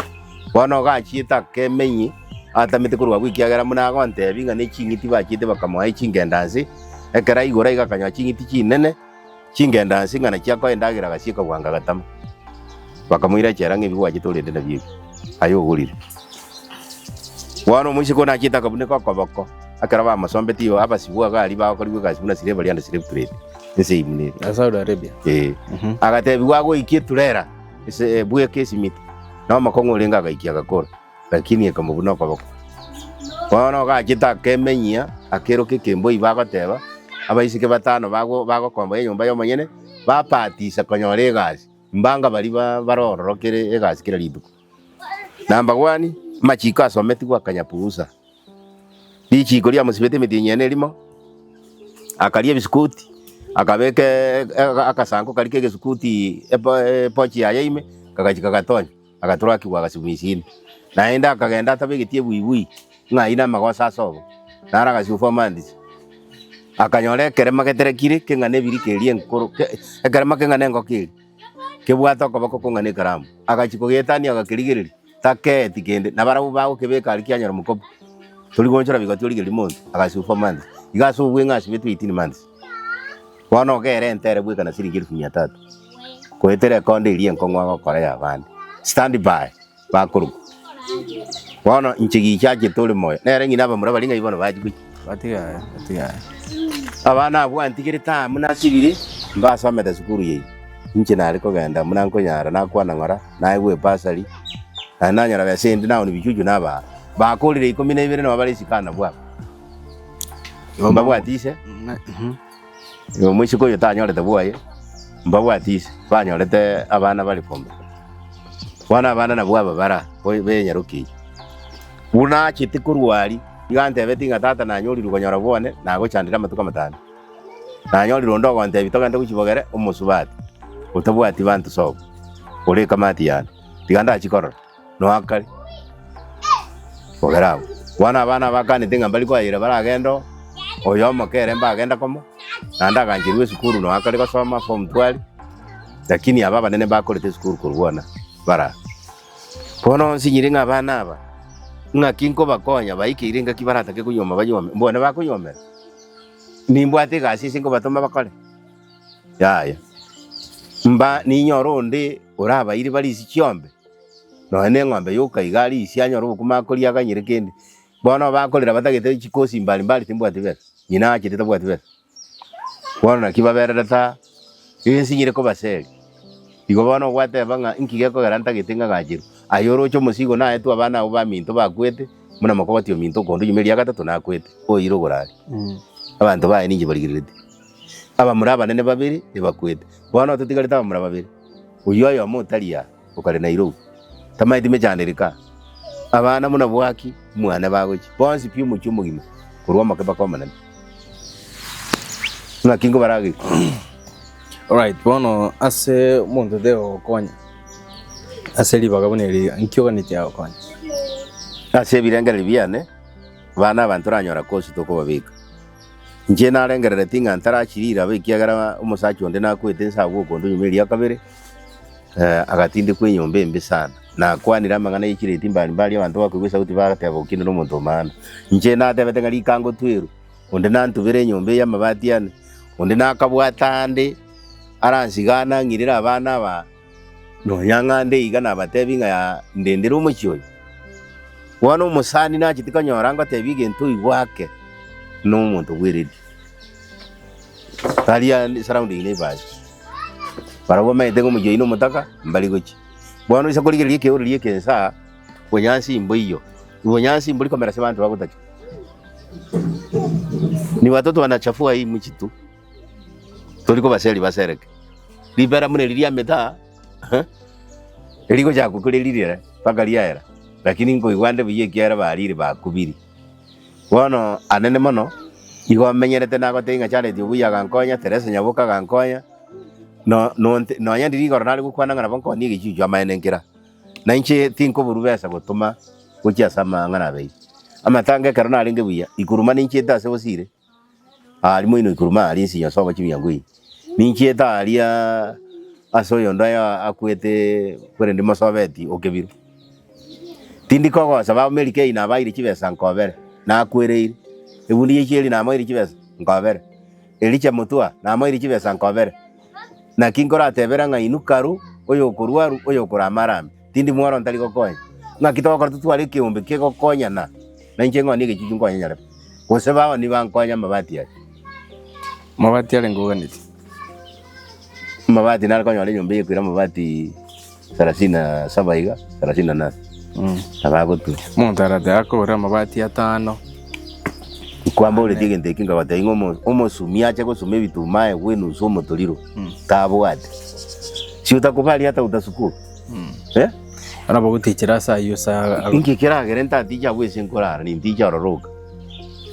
Speaker 1: Bono gachiete akemenyie, atamete korwa abwo ekiagera buna agontebia ng'a ne ching'iti bachiete bakamoa echingenda nse, ekero aigora iga akanyora ching'iti chinene, chingenda nse ng'a nachio akoa endagera agasieka bwango agatama. Bakamoira echela ng'a ebi gwachete orende nabio ebi, aye ogorire. Bono omoiseke one achiete akabuneka okoboko, ekero bamosombetie igo abasibwa iga aria bagokorigwa egasi buna slavery and slave trade. Ense eyio buna ere.
Speaker 3: Na Saudi Arabia.
Speaker 1: Ee. Agatebiwa agoikie eturera ase bweka esimiti, na omokong'u orenge agaikia agakora, lakini ekamobuna okoboko. Bono gachete akemenyia, akeroka ekemboi bagoteba, Abaiseke batano bago bagokomboa enyomba y'omonyene, babatisa konyora egasi, mbanga baria ba bare ororo kere egasi kera rituko. Number one, amachiko asometigwe akanyapuusa. Richiko riamosibete emetienyi ene erimo, akaria ebisukuti, akabeka akasango karia ka egesukuti epo epochi yaye ime, kagachia kagatonya, agaturakigwa agasibwa isiko. Naende akagenda atabegeti ebuibui, ng'a ayio namagoso ase obo, naro agasibwa 4 months. Akanyora ekerema geterekire keng'ana ebirika eria enkoro, ke ekerema keng'ana engoko eria, kebwate okoboko kong'ana ekaramu. Agachia kogetania agakerigereria. Takeeti kende, na barabwo bagokebeka aria kianyora mokopo. Tori goonchora bigoti origererie monto, agasibwa 4 months. Iga ase obweng'e asibetwe 18 months. Bono ogere entere bweka na siringi elfu mia tatu. Goetera ekonda eria enkong'u agokora ya abande. Stand by, bakorokwa. Bono inche gicha achete ore moyo. Nere ng'ina abamura baria ng'ai bono bachia gochia.
Speaker 3: Batiga aye, batiga aye.
Speaker 1: Abana abwo antigerete aa buna asibire, mbasomete sukuru yaino. Inche nare kogenda buna nkonyara, nakwana ng'ora, naegwa ebasari, naende nanyora besa ende naoni bichuchu nabaa. Bakorire ikomi na ibere nabo bare isiko aa nabwo aba. Mbabwati ise, omoiseke oyo tanyorete bwoye, mbabwati ise, banyorete abana bare form. Bono abana nabwo aba bara benyaroki eyio. Buna achete korwa aria, nigo antebetie ng'a tata nanyorirwe konyora bwane, nagochandire amatuko amatambe. Nanyorire onde ogontebia togende gochia bogere omosubati otabwati banto sobo, ore ekamati yane, tiga ndachie korora, noakare bogere abwo. Bono abana abakanete ng'a mbari koayera baragende oo, oyo omoke ere mbagenda komo, naende agancherwa esukuru noakare gosoma form two aria, lakini aba abanene mbakorete esukuru korwa bono bara. Bono nsinyire ng'a abana aba, ng'aki nkobakonya baikeire engaki baratake konyuoma banyuome, mbone bakonyuomera? Nimbwate egasi ase nkobatoma bakore? Yaya. Mba ninyore onde orabaire barisia chiombe, nonya na eng'ombe yoka iga arisia anyore obokima akoria aganyire kende. Bono bakorera batagete chikosi mbari mbari timbwati besa, ng'ina achete tabwati besa. Bono naki babererete aa, ensinyire kobaseria. Igo bono ogwateba ng'a inki gekogera ntagete ng'agacherwe. Aye oroche omosigo naetwe abana abwo baminto bakwete, buna mokogoti ominto okonde nyuma eria gatato nakwete, oire ogorare. Abanto baye ninche barigereretie. Abamura abanene babere ebakwete. Bono totigarete abamura babere, oyio oyomo otari aa, okare Nairobi, tamaeti mechando ere kaa. Abana buna bwaki, mwane bagochia, bonsi pi omochie omogima, korwa omoke mpaka omonene. Ng'aki nkobarageria?
Speaker 3: Alright, bono ase omonto otari gogokonya ase ribaga buna eri iga, nki oganetie agokonye?
Speaker 1: Ase ebirengererio biane, bana aba ntoranyora kosi tokobabeka. Inche narengereretie ng'a ntarachia riraba ekiagera omosacha onde nakwete inse agwo okonde nyuma eria kabere, agatindekwa enyomba embe sana. Nakwanire amang'ana ye chireti mbari mbari abanto bakoigwa esauti bagateba okinde nomonto o maana. Inche natebete ng'a rika ngotwerwe, onde nantubere enyomba eye amabati ane, onde nakabwata ande aransigane ang'irere abana aba. Nonya ng'a nde iga nabatebi ng'a yaa ndendere omochie oyo. Bono omosani nachete konyora ngotebi egento oigwake na omonto bw'eredio. Tari ande surrounding neighbors. Barabwo bamaete ng'a omochie oyo na omotaka, mbari gochia. Bono ase korigereria ekeoreri eke nsa aa, bonyansi mboiyo, bonyansi mbori komera ase abanto bagotacha. Ni watoto wanachafua hii mji tu. Tori kobaseria basereke. Ribera buna eri riamete aa, erigochaka kore rirere mpaka riaera, lakini nkoigwa nde buya ekiagera barire bakubiri. Bono anene mono, igo menyerete nagotebia ng'a Janet obuya agankonya, Teresa Nyaboke agankonya, no nonte nonya ndiri igoro nare gokwana ng'a nabo nkonia egechuchu amaene nkera. Na inche tinkoborwa besa gotoma gochia ase amang'ana abeire. Amatanga ekero narenge buya, ikuruma ninchiete ase bosire. Aaria moino ikuruma aaria ensinyo ase obochie bw'engo eyio. Ninchiete aaria ase oyonde oye akwete korende mosobeti o kebiro. Tindi kogosa ba Mary Kay nabaeire chibesa nkobere, nakwereire. Ebundi ye chieri namoeire chibesa nkobere. Elisha Mutua namoeire chibesa nkobere. Naki nkoratebera ng'a inwe karu, oyokorwa aru, oyokorama arame. Tindi mworo ntari gokonya. Ng'aki togokora totware ekeombe kegokonyana, na inche ng'onie egechuchu nkonye nyarebe. Gose baoni bankonye amabati aya.
Speaker 3: Amabati arenge oganetie?
Speaker 1: Amabati nare konyora enyomba eye ekoira amabati sarasini na saba iga, sarasini na nane. Nabo agotwa.
Speaker 3: Omonto aratebe akogore amabati atano.
Speaker 1: Nkwamboretie egento eke nkagotebia ng'a omo- omosumi ache gosuma ebituma aegwe enusu omotoriro, tabwati. Si otakobari hata utasukuru? Eh?
Speaker 3: Bono bagotichera ase ayio ase ago.
Speaker 1: Inki keragere ntatiche abwo ase nkorara, nintiche ororo oka,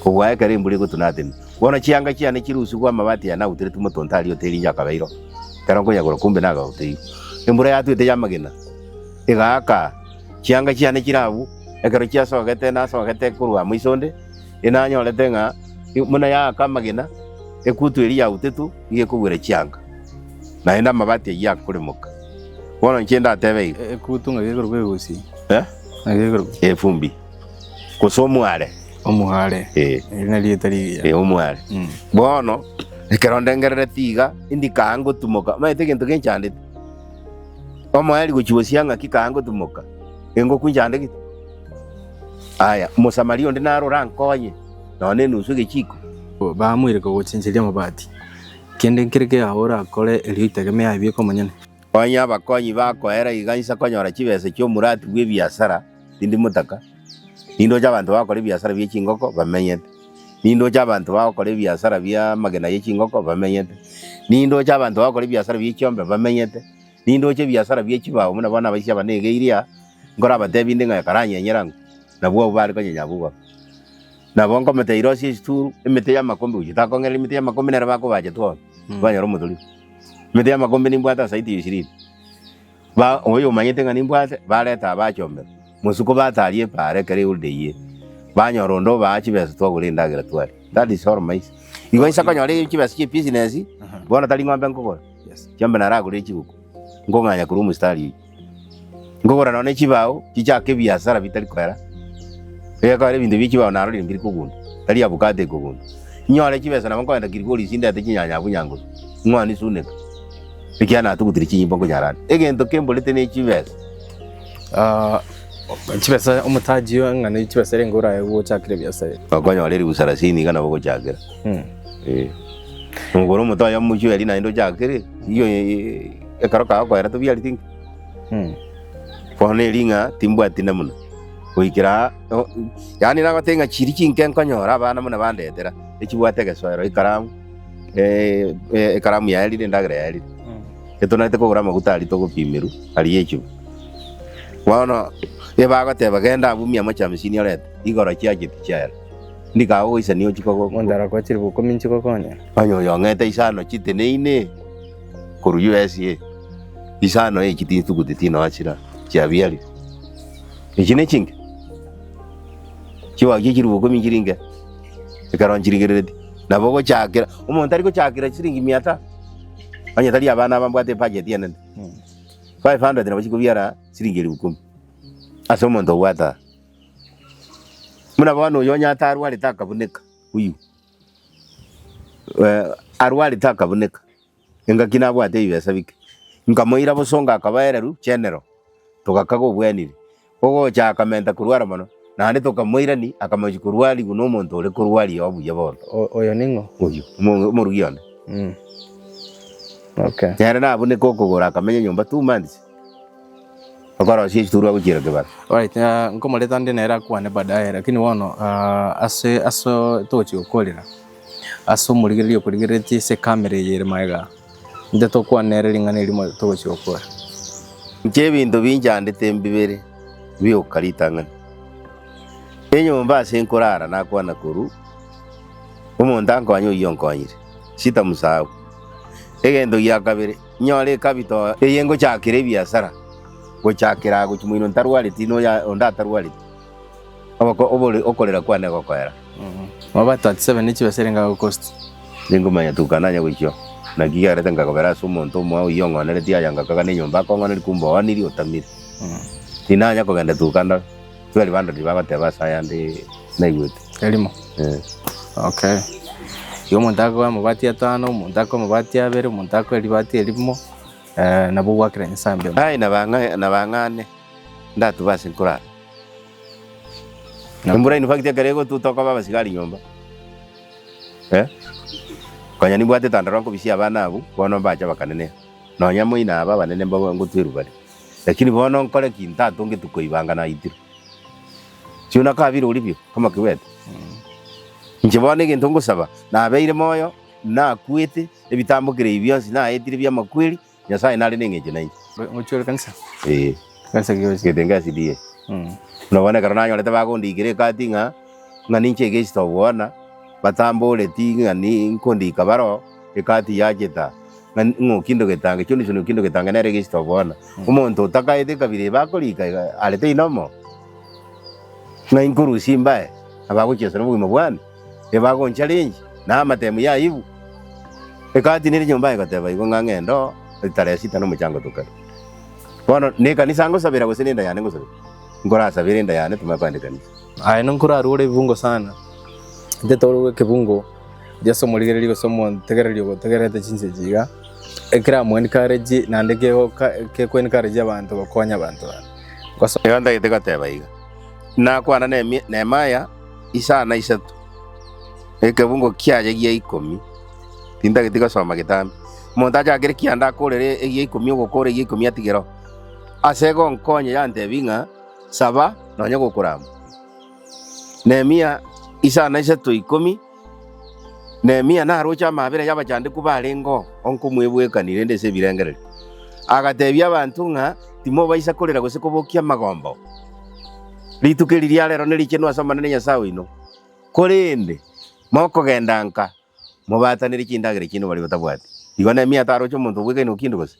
Speaker 1: kobua ekero embura egotunatena. Bono chianga chiane chirusigwe amabati aya nautereti motonto aria oterinche akabeiro, ekero nkonyagora kumbe nagagoteirwe. Embura yatwete y'amagena, egaaka chianga chiane chire abwo, ekero chiasogete nasogete korwa amo isonde, enanyorete ng'a buna yaaka amagena, ekutu eria yautetwe nigo ekogwera chianga, naende amabati ayio akoremoka. Bono inche ndatebe iga.
Speaker 3: Ekutu ng'aki ekorokwa egusi?
Speaker 1: Eh?
Speaker 3: Ng'aki ekorokwa?
Speaker 1: Efumbi, gose omware.
Speaker 3: Omware.
Speaker 1: Eh.
Speaker 3: Eri nari rieta rigiya.
Speaker 1: Eh, omware.
Speaker 3: Mm.
Speaker 1: Bono, ekero ndengerereti iga, indi kaa ngotumoka, omanyete egento genchandete? Omoerio gochia gosia ng'aki kaa ngotumoka, engoku nchandegete. Aya, Omosamaria onde naro orankonye, nonya nenusu egechiko.
Speaker 3: Bamoire kogochencheria amabati. Kende nkere keao orakore erio oitegemee aye bieka omonyene.
Speaker 1: Onye abakonyi bakoera iga insa konyora chibesa chi'omurati bw'ebiasara, tindi motaka. Nindoche abanto bagokora ebiasara bie chingoko bamenyete. Nindoche abanto bagokora ebiasara bi'amagena ye chingoko bamenyete. Nindoche abanto bagokora ebiasara bie chiombe bamenyete. Nindoche ebiasara bie chibao buna bono abaisia aba negeirie aa, nkorabatebi inde ng'a ekaranyenyera ng'o, nabwo abwo bare konyenya abwo igoro. Nabo nkomotebia rosia esituru, emete y'amakombe gochia takong'ereria emete y'amakombe nere bakobacha twonsi, banyora omotoriro. Emete y'amakombe nimbwate ase zaidi ya ishirini, ba oyo omanyete ng'a nimbwate, bareta aba bachomerwa, mosuko bataria epaara ekero eholiday eye, banyora onde obaa chibesa twagora endagera twaria. That is all maisha. Igo inse konyora chibesa chia ebusiness, bono tari ng'ombe nkogora, chiombe naragorere chiguku, nkong'anya korwa omostari oyio. Nkogora nonya ne chibao, chichake ebiasara bitari koera, egekogera ebinto bie chibao narorire mbiri kogunda, tari avocado ekogunda. Nyore chibesa nabo nkogenda Kilgoris ndete chinyanya abwo Nyangusu, ng'wane Suneka, ekiagera natugutire chinyimbo nkonyara ande. Egento kemborete ne chibesa.
Speaker 3: Chibesa omotaji oyo ng'a ne chibesa erenge orae gochakera ebiasara ebi.
Speaker 1: Okonyora eribu sarasini iga nabo ogochakera. Eh. Ogore omote oyomo omochweri naende ochakere, eywo ekero kagokoera tobiareti inki? Bono eri ng'a timbwati namuna, goikera aa o yaani nagotebia ng'a chiria chinke nkonyora abana buna bandetera, echibwate egesoero, ekaramu, ekaramu yaerire endagera yaerire. Etonarete kogora amaguta aria togopimerwa aria echuba. Bono ebagoteba genda abwo mia moja hamsini orete, igoro chiacheti chiaera. Ndikae ogoisania ochie kogo.
Speaker 3: Omonto arakoe chilifu ikomi inche gokonya.
Speaker 1: Onye oyong'ete isano chiteneine korwa USA, isano echi tinsuguti tinoa chira chiabiarire. Echi nechinke? Chiwaki chilifu ikomi nchiri inke? Ekero nchirigereretie. Nabo ogochakera, omonto tari gochakera chiringi mia tano, onye tari abana aba mbwate ebudget enene. 500 nabo chikobiara chiringi elifu ikomi, ase omonto obwate aa. Buna bono oyo onye atarwarete akabuneka, oyio arwarete akabuneka, engaki nabwate ebibesa bike, nkamoira bosongo akaba ererwa general, togakaga obwenire, ogocha akamenta korwara mono, naende tokamoirani akamochia korwariwa na omonto ore korwaria obuya bono.
Speaker 3: Oyo ning'o?
Speaker 1: Oyio, omo- omorugi one.
Speaker 3: Okay.
Speaker 1: Nere nabuneka okogoro akamenya nyomba 2 months. Okorosia esituru agochiera kebara.
Speaker 3: Alright, ah, nkomoreta nde nere akwane baadaye lakini bono ah, ase ase togochia gokorera ase omorigereria okorigereretie ase ekamera eye ere magega intwe tokwane ere ring'ana erimo togochia gokora.
Speaker 1: Inche ebinto binchandete mbibere bioka ritang'ani, enyomba ase nkorara nakwana korwa, omonto ankonye oyio onkonyire, sitamusahau. Egento gia kabere, Nyore ekabito eye ngochakera ebiasara, gochakera aa gochia moino ntarwareti na oyo onde atarwareti, oboko obore okorera kwane gokoera.
Speaker 3: Mabati 37 ne chibesa erenge agokosti.
Speaker 1: Ningomanya tuka nanye gochia oo. Naki kiagerete nkagobera ase omonto omoao oyio ong'oneretie aya ngakaga na enyomba akong'oneria kumbe oonirie otamire. Tinanya kogenda tuka ndore, tweri bandorire bagoteba ase ayande naigwete.
Speaker 3: Erimo.
Speaker 1: Eh.
Speaker 3: Okay. Igo omonto akoa amabati atano, omonto akoe amabati abere, omonto akoe ribati erimo, eh, nabo ogwakera Nyasae mbuya mono.
Speaker 1: Aye nabang'a nabang'ane ndatuba ase nkorara. Embura in fact ekero egotuta tokoba abasigari nyomba. Eh? Konya nimbwate etandarua nkobisia abana abwo, bono mbache bakanenea. Nonya moino aba abanene mbabe ngotwerwa bare. Lakini bono nkore ki ntatongetwe koibanga naitirwe. Chiuna kabire oribio kama kiwete. Inche bono egento ngosaba, nabeire moyo, nakwete, ebitambokero ebi bionsi naetire bi'amakweri, Nyasae nare neng'encho nainche.
Speaker 3: Ngochia ore kanisa?
Speaker 1: Ee.
Speaker 3: Kanisa ki oche?
Speaker 1: Getenge SDA. Buna bono ekero nanyorete bagondiikera ekati ng'a, ng'a ninche egesita obwana, batamboreti ng'a ni nkondiika baroo, ekati yacheta, ng'a ng'a Okindo Getange, Johnson Okindo Getange nere egesita obwana. Omonto otakaete ekabira eye bakorika iga are teino omo, ng'a inkorusia imbae, abagochiesa nobogima bwane, ebagoncharenji, na amatemu ya aibu. Ekati nere nyomba egoteba igo ng'a ng'ende oo, tarehe sita nomochango tokare. Bono nekanisa ngosabera gose nenda yane ngosabera? Nkorasabere enda yane timanye kogenda ekanisa.
Speaker 3: Aye nkorarure ebibungo sana, intwe torure ekebungo riria omorigereria gose omontegereria ogotegererete chinsa echi iga, ekera mo encourage naende kegoka keko encourage abanto gokonya abanto aba. Goso.
Speaker 1: Igo ntagete goteba iga, nakwana Nehemia Nehemia isano na isato, ekebungo kiaye gia ikomi, tintageti gosoma getambe. Omonto achakere kianda akorere egia ikomi ogokora egia ikomi atigere oo. Ase egonkonya yantebia ng'a saba nonya gokorama. Nehemia isano na isato ikomi, Nehemia naroche amabera y'abachandeku barenge oo, onkomwebwekani rende ase ebirengererio. Agatebia abanto ng'a timobaisa korera gose kobokia amagombo. Rituko eri ria rero nerichenu ase Omonene Nyasae oino, korende mokogenda nka, mobatanere chindagera chiaino baria batabwati. Igo Nehemia taroche omonto obwekaine okinde gose?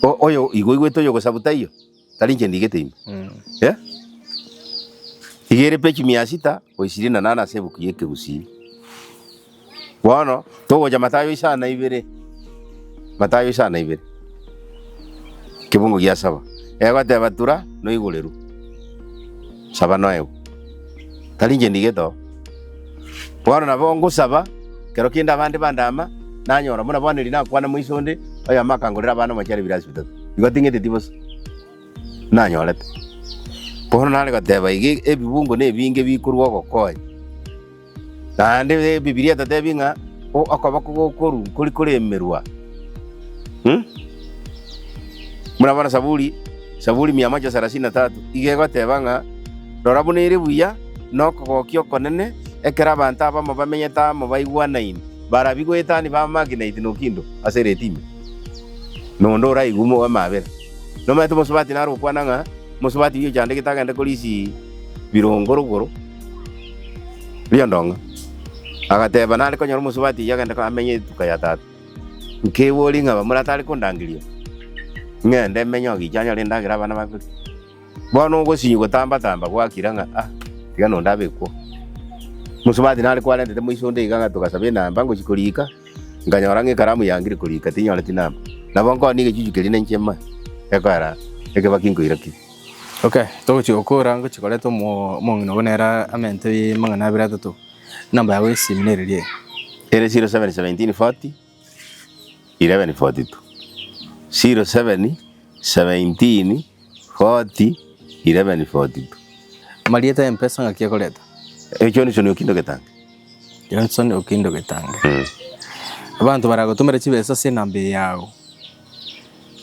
Speaker 1: O- Oyo igo oigwete oyogosabu taiyo, tari inche ndigete ime. Eh? Iga ere peji mia sita o ishirini na nane ase ebuku y'Ekegusii. Bono togocha Mathayo isano na ibere, Mathayo isano na ibere, kebungo gia saba, egoteba tura noigorerwe, saba noegwe. Tari inche ndigete oo. Bono nabo ngosaba, kero kende abande bandama, nanyora buna bono eri nakwana moiso onde, oyomo akangorera abana omochere ebirasi bitato. Igo ting'eteti bosa, nanyorete. Bono nare goteba iga ebibungo na ebinge bikorwa ogokonya. Naende Ebibilia etatebi ng'a okoboko gokorwa nkori koremerwa. Hmm? Buna bono Saburi, Saburi mia moja sarasini na tatu, iga egoteba ng'a rora buna ere buya na okogokia okonene ekero abanto abamo bamenyete amo baigwanaine, barabi goetania bamaginaiti nokindo ase ereti ime. Nonde oraigwe omo amabera. Nomanyete omosubati nare gokwana ng'a omosubati oyio ochandegete agende korisia birongo rogoro. Riondong'a. Agateba, Nare konyora omosubati oyio agende amenye etuka ya tata. Nkeboria ng'a bamura tare kondangeria, ng'ende menye ogicha anyore endagera abana bakoria. Bono ogosinywa gotamba-tamba gwakira ng'a ah, tiga nonde abekwo. Mosubati nare kwarentete moiso onde iga ng'a togasaba enamba ngochia korika, nkanyora ng'a ekaramu yangire korika tinyoreti namba. Nabo nkooni egechuchu keria nenche manye, gekoera ekebaki nkoira ki.
Speaker 3: Okay, togochia gokora ngochia koreta omo omong'ina obo nere amente amang'ana abere atato, enamba yago ya esimi nere riaye.
Speaker 1: Ere 07 17 40 11 42 07 17 40 11 42.
Speaker 3: Amarieta ya mpesa ng'aki ekoreta?
Speaker 1: Johnson Okindo Getange.
Speaker 3: Johnson Okindo Getange. Abanto baragotomera chibesa ase enamba eye yago.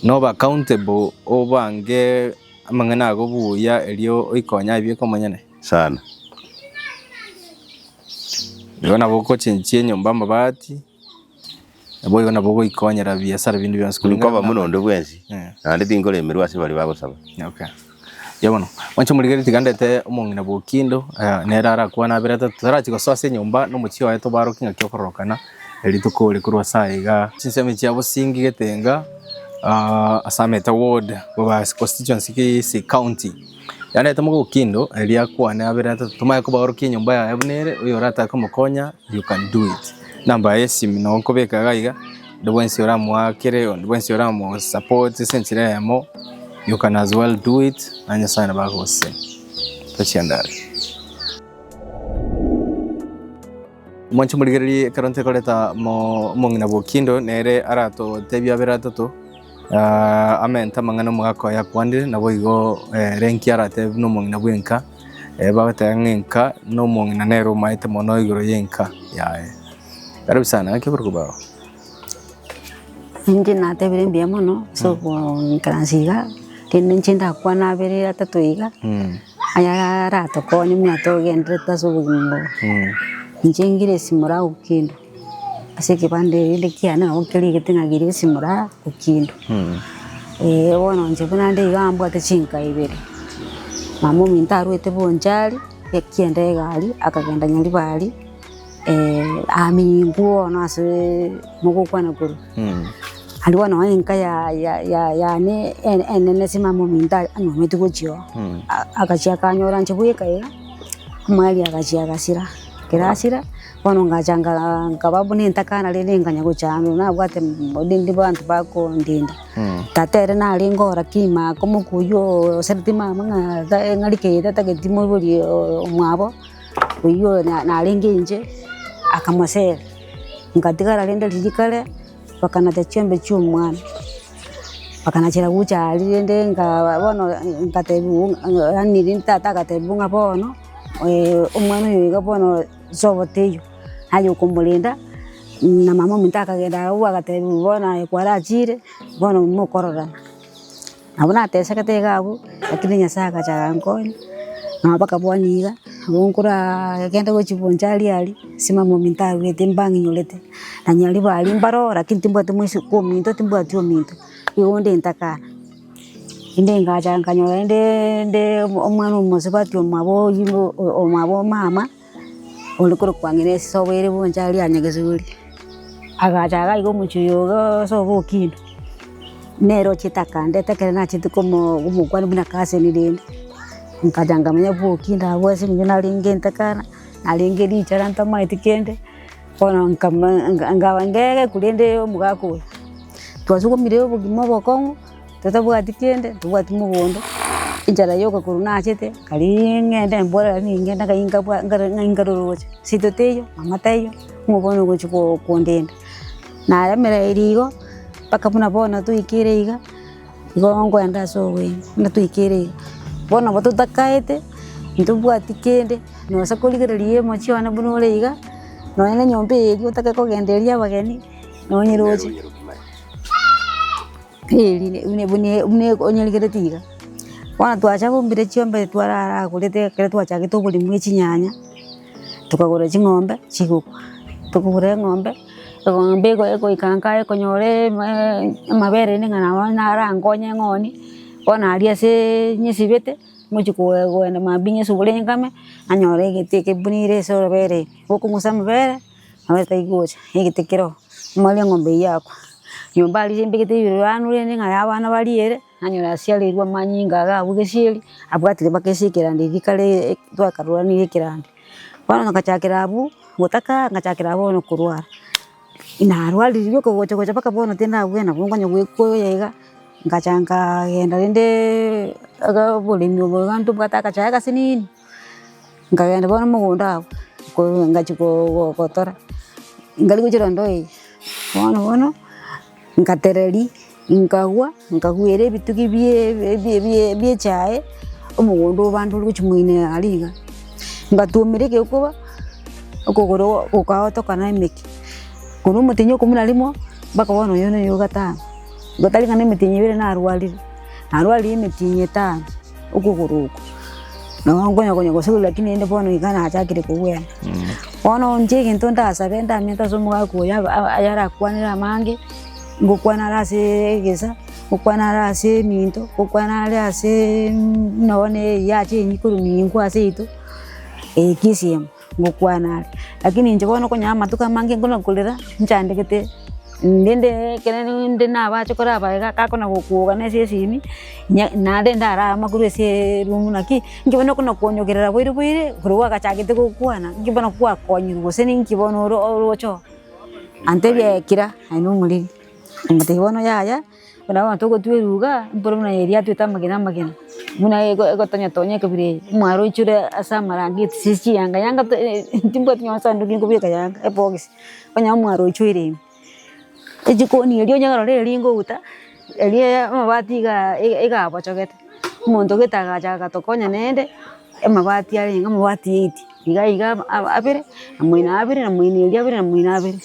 Speaker 3: Nobe accountable obange amang'ana ago buya erio oikonye aye omonyene.
Speaker 1: Sana.
Speaker 3: Igo nabo ogochenchia enyomba amabati, naboigo nabo ogoikonyera biasara binde bionsi kulingana
Speaker 1: Nkoba
Speaker 3: buna
Speaker 1: buna onde bwensi,
Speaker 3: Eh.
Speaker 1: naende tinkoremerwa ase baria bagosaba.
Speaker 3: Okay. Buya bono, mwanche omorigereria tiga ndete omong'ina bwa Okindo, nere arakwane abere atato, tarachi gosoa ase enyomba na omochie oye tobarokie ng'aki okororokana. Rituko ori korwa ase aiga. Chinsemo chia bosingi getenga ase amete ward goba constituency Kisii county. Yareta mogokindo erio akwane abere atato tomanye kobaorokia enyomba yaye buna ere oyo oratake komokonya you can do it. Namba yaye esimi nabo nkobeka iga iga onde bwensi oramoakere onde bwensi oramo support ase enchera eyemo you can as well do it na Nyasaye nabo agogosesenia. Tochiende are. Mwanche morigererie ekero ntekoreta omong'ina bw'Okindo, nere aratotebie abere atato, amente amang'ana omogaka oye akwanire, naboigo ere nki aratebe buna omong'ina bw'enka, bagoteba ng'a enka na omong'ina nere omaete mono igoro y'enka yaye. Karibu sana, ng'aki okorokwa baba?
Speaker 2: Inche natebire mbuya mono ase ogoikaransa iga, rende inche ndakwane abere atato iga. Aya aratokonye buna togenderete ase obogima obo. Inche ngire Moraa Okindo, ase ekebande rende kiane nabo kerigete ng'a Grace Moraa Okindo. Bono inche buna nde igaa mbwate chinka ibere, mama ominto arwete Bonchari, ekianda egari akagenda Nyaribari, aminywa bono ase mogokwana korwa. Aria bono nonye enka yane enene ase mama ominto anywometwe gochia oo, agachia akanyora inche bweka iga, omweri agachia agasira, ekero asira, bono ngacha nkaba buna entakana rende nkanya gochandwa nabwate rende abanto bakondenda. Tata ere narenge oo lakini maka omokuya oo osereti mama ng'a ng'arike tatageti moibori omwabo, oywo narenge inche, akamosera. Ngatigara rende riria kare, bakanacha chiombe chi'omwana, bakanachera gocha aria rende nka bono nkatebiwa ng'a yaani rende tata agatebiwa ng'a bono omwana oyo iga bono sobo teiyo, aye okomorenda, na mama ominto akagenda agwo agatebiwa bono aye kwarachire, bono mokororana. Nabo natesegete iga abwo, lakini Nyasaye agacha agankonya, nabo mpaka bono iga, nabo nkoraa genda gochia boncha aria aria, ase mama ominto aruete mbang'inyorete, na nyaribo aria mbaro lakini timbwati moiseke ominto timbwati ominto, igo onde ntakana. Rende ngacha nkanyora rende nde omwana omosubati omwabo oywo omwabo mama, ore korokwa ng'ina esobo ere boncha aria Nyagesuri, agacha iga iga omochie oyo iga sobo Okindo. Nere ochete akandeta ekero nachete komo komokwania buna cousin rende, nkacha nkamanya buna Okindo abwo ase eng'encho narenge entakana, narenge richara ntamaeti kende, bono nkama nkaba ngegeku rende omogaka oyo. Twasugumire obogima obokong'u, totabwati kende, ntobwati mogondo, enchara yoka korwa nachete, nkarigia ng'ende mbore lakini ngende ngai nkabwa nkare ng'ai nkaroroche, seito teiyo, mama taiyo, ng'o bono ogochi ko kondenda. Naremereiri igo. Mpaka buna bono toikire iga, igo nkoenda ase oboina, buna toikire iga. Bono nabo totakaete, ntobwati kende, nonye korigereria omochie one buna ore iga, nonye na enyomba eye eria otake kogenda eria abageni, nonye roche, eri buna buna buna onyerigereti iga. Bono twachabombire chiombe twararagorete ekero twachagete oboremi bwa chinyanya. Tokagora ching'ombe chigokwa, tokogora eng'ombe, eng'ombe ego egoika nka ekonyora amabere rende ng'a nabo narankonye eng'oni, bono aria aseee nyesibete, ngochi koe koenda mambia nyesugure nkame, nanyora egete eke buna ere ase orobere ime, gokong'usa amabere, amabere taigocha, egete kere oo, omanye eng'ombe eywo yakwa. Nyomba aria mbegete ebiruranu rende ng'a abana bariere. Nanyora asiareirwe amanyinga iga abwo gesieri, abwatire mpaka ase ekerandi eria kare twakarwanirie ekerandi. Bono ngachakera abwo, gotaka ngachakera abwo bono korwara, narwarire rioka gocha gocha mpaka bono tindabwena nabo nkonya goekoya iga, ngacha nkaagenda rendeee iga oboremi obo iga ntobwate agachae agasinini, nkagenda bono mogondo abwo, ko ngachia ko gotora, nkarigia gochia rondo eye, bono bono. Nkatereria, nkagwa, nkagwera ebitugi bi'echae, omogondo o bande ore gochia moino aria iga. Ngatwomera egekuba, okogoro gokaotoka na emeke, korwa omotienyi o ikomi na rimo, mpaka bono oyo noyo o gatano, igo tari ng'a na emetienyi ebere narwarire, narwarire emetienyi etano, okogoro oko. Nabo nkonya konya gosubwa lakini rende bono iga nachakire kobwena. Bono inche egento ndasabe ndamente ase omogaka oyo ayarakwanere amange, ngokwana are ase egesa, ngokwana are ase eminto, ngokwana are ase buna bono eyacha enyia korwa minko ase yaito, ekisiemo. Ngokwana are, lakini inche bono okonyora amatuko amange nkona korera, nchandegete, rende ekere rende nabache koraba iga gakona gokuoga na ase esimi, nya naende ndarama korwa ase eroom naki, inki bono okona konyogerera boire boire, korwa gwagachagete gokwana, inki bono gwakonyirwe gose ninki bono oro oroche oo. Antebia eh kira, aye na omoriri, nkamotebia bono yaya. Buna bono togotwerwa iga, mpore buna eria yatwete amagena amagena, buna ego egotonya tonya ekabira eye, omwaro oichire ase amarangeti ase chiyanga yanga to timbwati nonye esanduki nkobeka yanga ebox, onye omwaro oichoire ime. Ejikoni eria onye korora eria ngouta, eria amabati igaa iga abochogete, omonto gete agacha agatokonya naende, amabati arenge amabati eight, iga iga abere, na moino abere, na moino eria abere, na moino abere.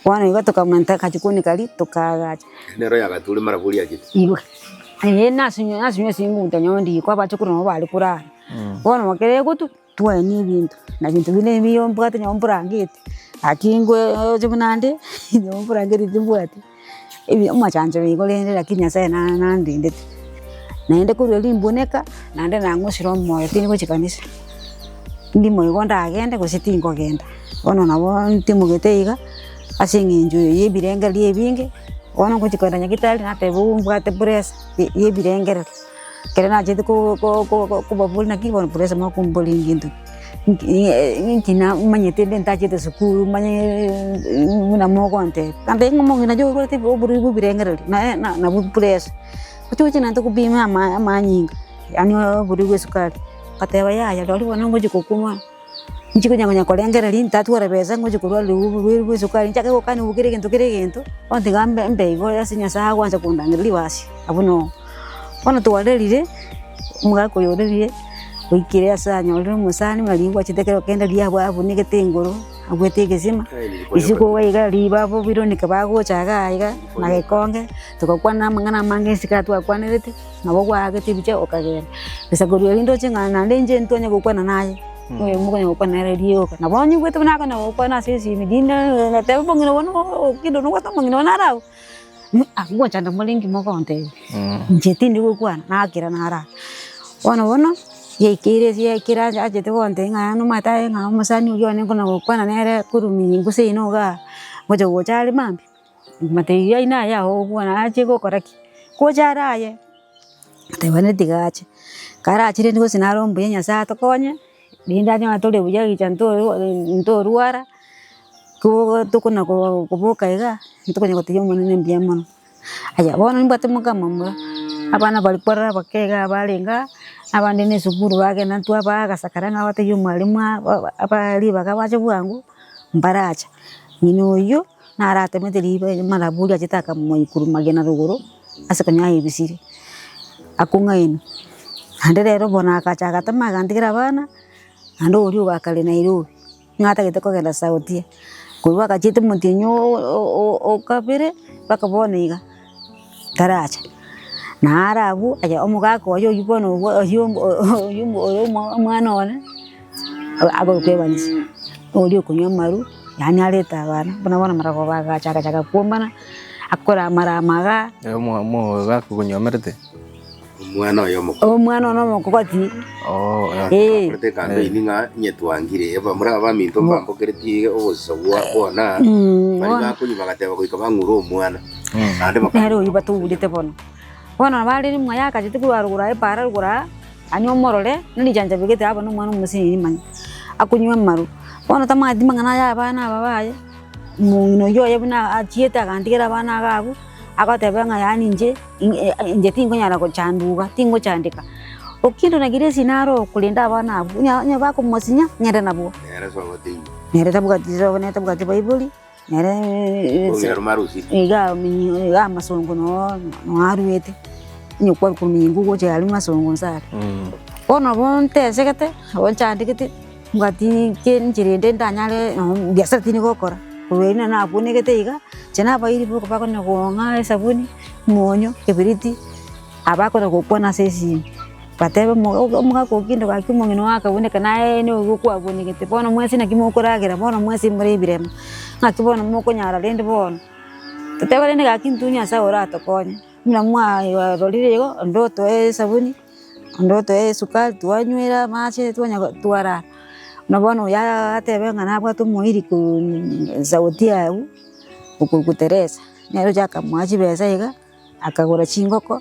Speaker 2: Bono igo tokamenta akachikoni karia tokaagacha.
Speaker 1: Nero yagature marabwo oria achete.
Speaker 2: Igo. Ee nasinywa nasinywa esingunta nyowe ndiko abachokoro nabo bare korara. Bono ekero egotwa, twaenia ebinto, na ebinto binde ebiya mbwate nyowe mburangeti, gaki ngoche buna nde nyowe mburangeti timbwati, ebi omochancho igo rende lakini Nyasaye na nandendete. Naende korwa erio rimbuneka, naende nang'usire omoyo tindi gochia kanisa, ndimo igo ndagende gose tinkogenda, bono nabo ntimogete iga, ase eng'encho ya ebirengererio ebinge, bono ngochia kogenda nyagetari nateba mbwate pressure ya ebirengererio. Ekero nachete ko- ko- ko- kobaboria naki bono pressure mokomboria ngento ki, nki inki namanyete inde ntachete sukuru manye buna mogontebia, gantebia ng'a omong'ina inche orwarete oborwaire bwa ebirengererio naye na nabwo pressure. Oche gochia naende tokopima ama amanyinga, yaani oborwaire bwa esukari, ngateba yaya rirorio bono ngochi kokuma. Inche konya konya korengereria ntatwara besa ngochi korwaria oborwaire bwa esukari nchake gokania kera egento kera egento, bono tiga mbe mbe igo ase Nyasaye agoancha kondangereria basi abwo noo. Bono twarerire, omogaka oyo orerire, oikire ase anyorire omosani buna riria gwachete ekero kende riria abwo abunegete engoro, abwate egesima, isiko iga iga riria babironika bagocha igaa iga, na gekonge, togakwana amang'ana amange inse ekero twakwanerete. Nabo gwaagete ebicha okagenda. Gose korwa erio ndoche ng'a naende inche ntwanye gokwana naye, oyomo okonya gokwana nere rioka. Nabo onyigwete buna akonya gokwana ase esimi rinde ngateba omong'ina obo okinde nobwate omong'ina one naro abwo, abwo ngochanda more inki mogontebia, inche tindi gokwana, nakira narara. Bono bono, yaikeire ase yaikire ache achete gontebia ng'a yaani omanyete aye ng'a omosani oyio one nkona gokwana nere korwa minyigu seino igaa, ngocha gocha are mambia. Nkamotebia aye naye agokwana ache gokora ki? Gocha are aye, ngateba rende tiga ache, karache rende gose naro mbuya Nyasaye atokonye, rende anyore tore buya richa nto ntorwara, ko tokona ko koboka iga, ntokonya gotebia omonene mbuya mono. Aya bono nimbwate moka momura, abana baria kwarora abake iga barenge aa, abande na esukuru bagenda ntwabaa agasakara ng'a batebie omwalimu aa aba ribaga bache bwango, mbaracha. Ng'ina oyio. Naratemete riiba erio marabwo achete akamoikuruma na rogoro ase konya aebisire, akong'ainwa. Naende rero bono agacha agatama agantigera abana, naende oria ogakare Nairobi, ng'a atagete kogenda Sautia. Korwa agachiete omotienyi o kabere mpaka bono iga, taracha. Naro abwo aye omogaka oye oywo bono oywo oywo oyo omwana one. Agokwa ebanisa, oria okonywa amarwa, yaani arete abana, buna bono amarogoba agacha agachaka kwombana, akora amarama igaa.
Speaker 3: Ere omogaka okonywomerete?
Speaker 1: Omwana oye omokogoti.
Speaker 2: Omwana one omokogoti.
Speaker 3: Oo, eh.
Speaker 2: Eh.
Speaker 1: Bakorete ekampeini ng'a onye twangire, abamura aba baminto mbambokeretie obosisa bwa bona, baria
Speaker 2: Bono.
Speaker 1: bakonywa bagateba goika bang'ure omwana, naende
Speaker 2: Nere oyio batourete bono. Bono nabo arenge mwaye akachete korwa rogoro aye epaara rogoro aa. Anywe omorore, ne richancha bigete aba nomwana omosinini manya, akonywa amaru. Bono tamanyeti mang'ana aya abana aba baye, omong'ina oyio oye buna achiete agantigera abana iga abwo, agoteba ng'a yaani inche inche tinkonyara gochanduga, tingochandeka. Okinde naki resi naro okorenda abana abwo, onye onye bakomosinya, ng'ende nabwo.
Speaker 1: Nere sobo teiyo.
Speaker 2: Nere tabwati sobo nere tabwati baibori, nere
Speaker 1: Ong'ina rome arosirie.
Speaker 2: iga amenyi iga amasongo noo noo aruete, onye kwarwa korwa mingo gocha aria masongo nse aria. Bono nabo ntesegete, nabo nchandegete, mbwati ki enchera ende ndanyare nonye biasara tindi gokora, korwa erio nabo nabunegete iga, inche nabairi boka bakonya kong'a esabuni, omonyo, ekebiriti. Abakona gokwana ase esimi, batebe omogaka okinde gaki omong'ina oo akabuneka naye nigo kwabunegete, bono mwensi naki mokoragera, bono mwensi more ebirema, ng'aki bono mokonyara rende bono. Totebe rende gaki intwe Nyasaye oratokonye, buna mwarorire igo, onde otoe esabuni, onde otoe esukari twanywera amache twanya twarara. Buna bono oyo atebe ng'a nabwate omoiri korwa sauti abwo, okorokwa Teresa, nere ocha akamoa chibesa iga. Akagora chingoko,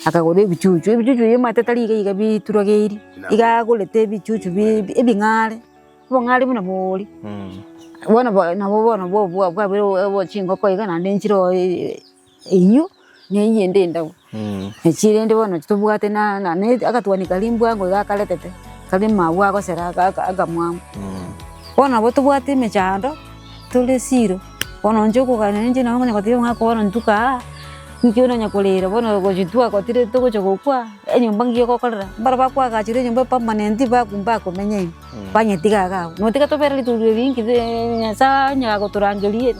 Speaker 2: akagora ebichuchu, ebichuchu ebi omanyete tari iga iga biturageiri, iga agorete ebichuchu bi ebing'are, obong'are buna boria. Bono bo nabo bono bwa bwa bwabeire obo chingoko iga naende nchire oo eywo, na eywo ende endabu. Echi rende bono tobwate na na na agatwani karia mbwango iga akaretete, kare mabwo agosera aka aka akamwamu. Bono nabo tobwate emechando. Tore Silo, bono inche okogania ninche nabo nkonya gotebia omogaka bono ntuka aa, inki onanya korera bono gochi twagotire togocha gokwa, enyomba ngiya ogokorera, mbaro bakoagachera enyomba permanent baku mbakomenya ime, banyetiga iga abwo. Notiga tobere rituko eri inki Nyasaye onye agotorangeria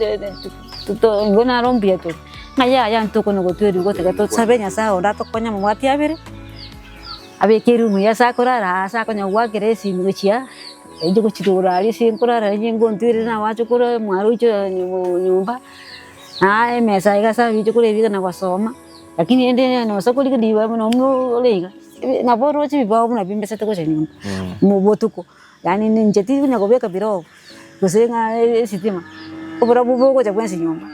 Speaker 2: igo naro mbuya tore. Ng'a yaya ntokona gotwerwa igo tiga tosabe Nyasaye onde atokonye amabwati abere, abeke eroom eye ase akorara aa ase akonya goakera esimi gochia, erio gochia rogoro aria ase nkorara inche ngontwerire na abachokoro mwaro oiche nyomba, na emesa iga ase abiche korebiga na gosoma, lakini rende nosa korigereria iga buna ore iga, nabo oroche ebibao buna bimbesete gocha nyomba, botuko. Yaani ninche tikonya kobeka pirogo, gose ng'a esitima, oborabu bogocha bwensi nyomba,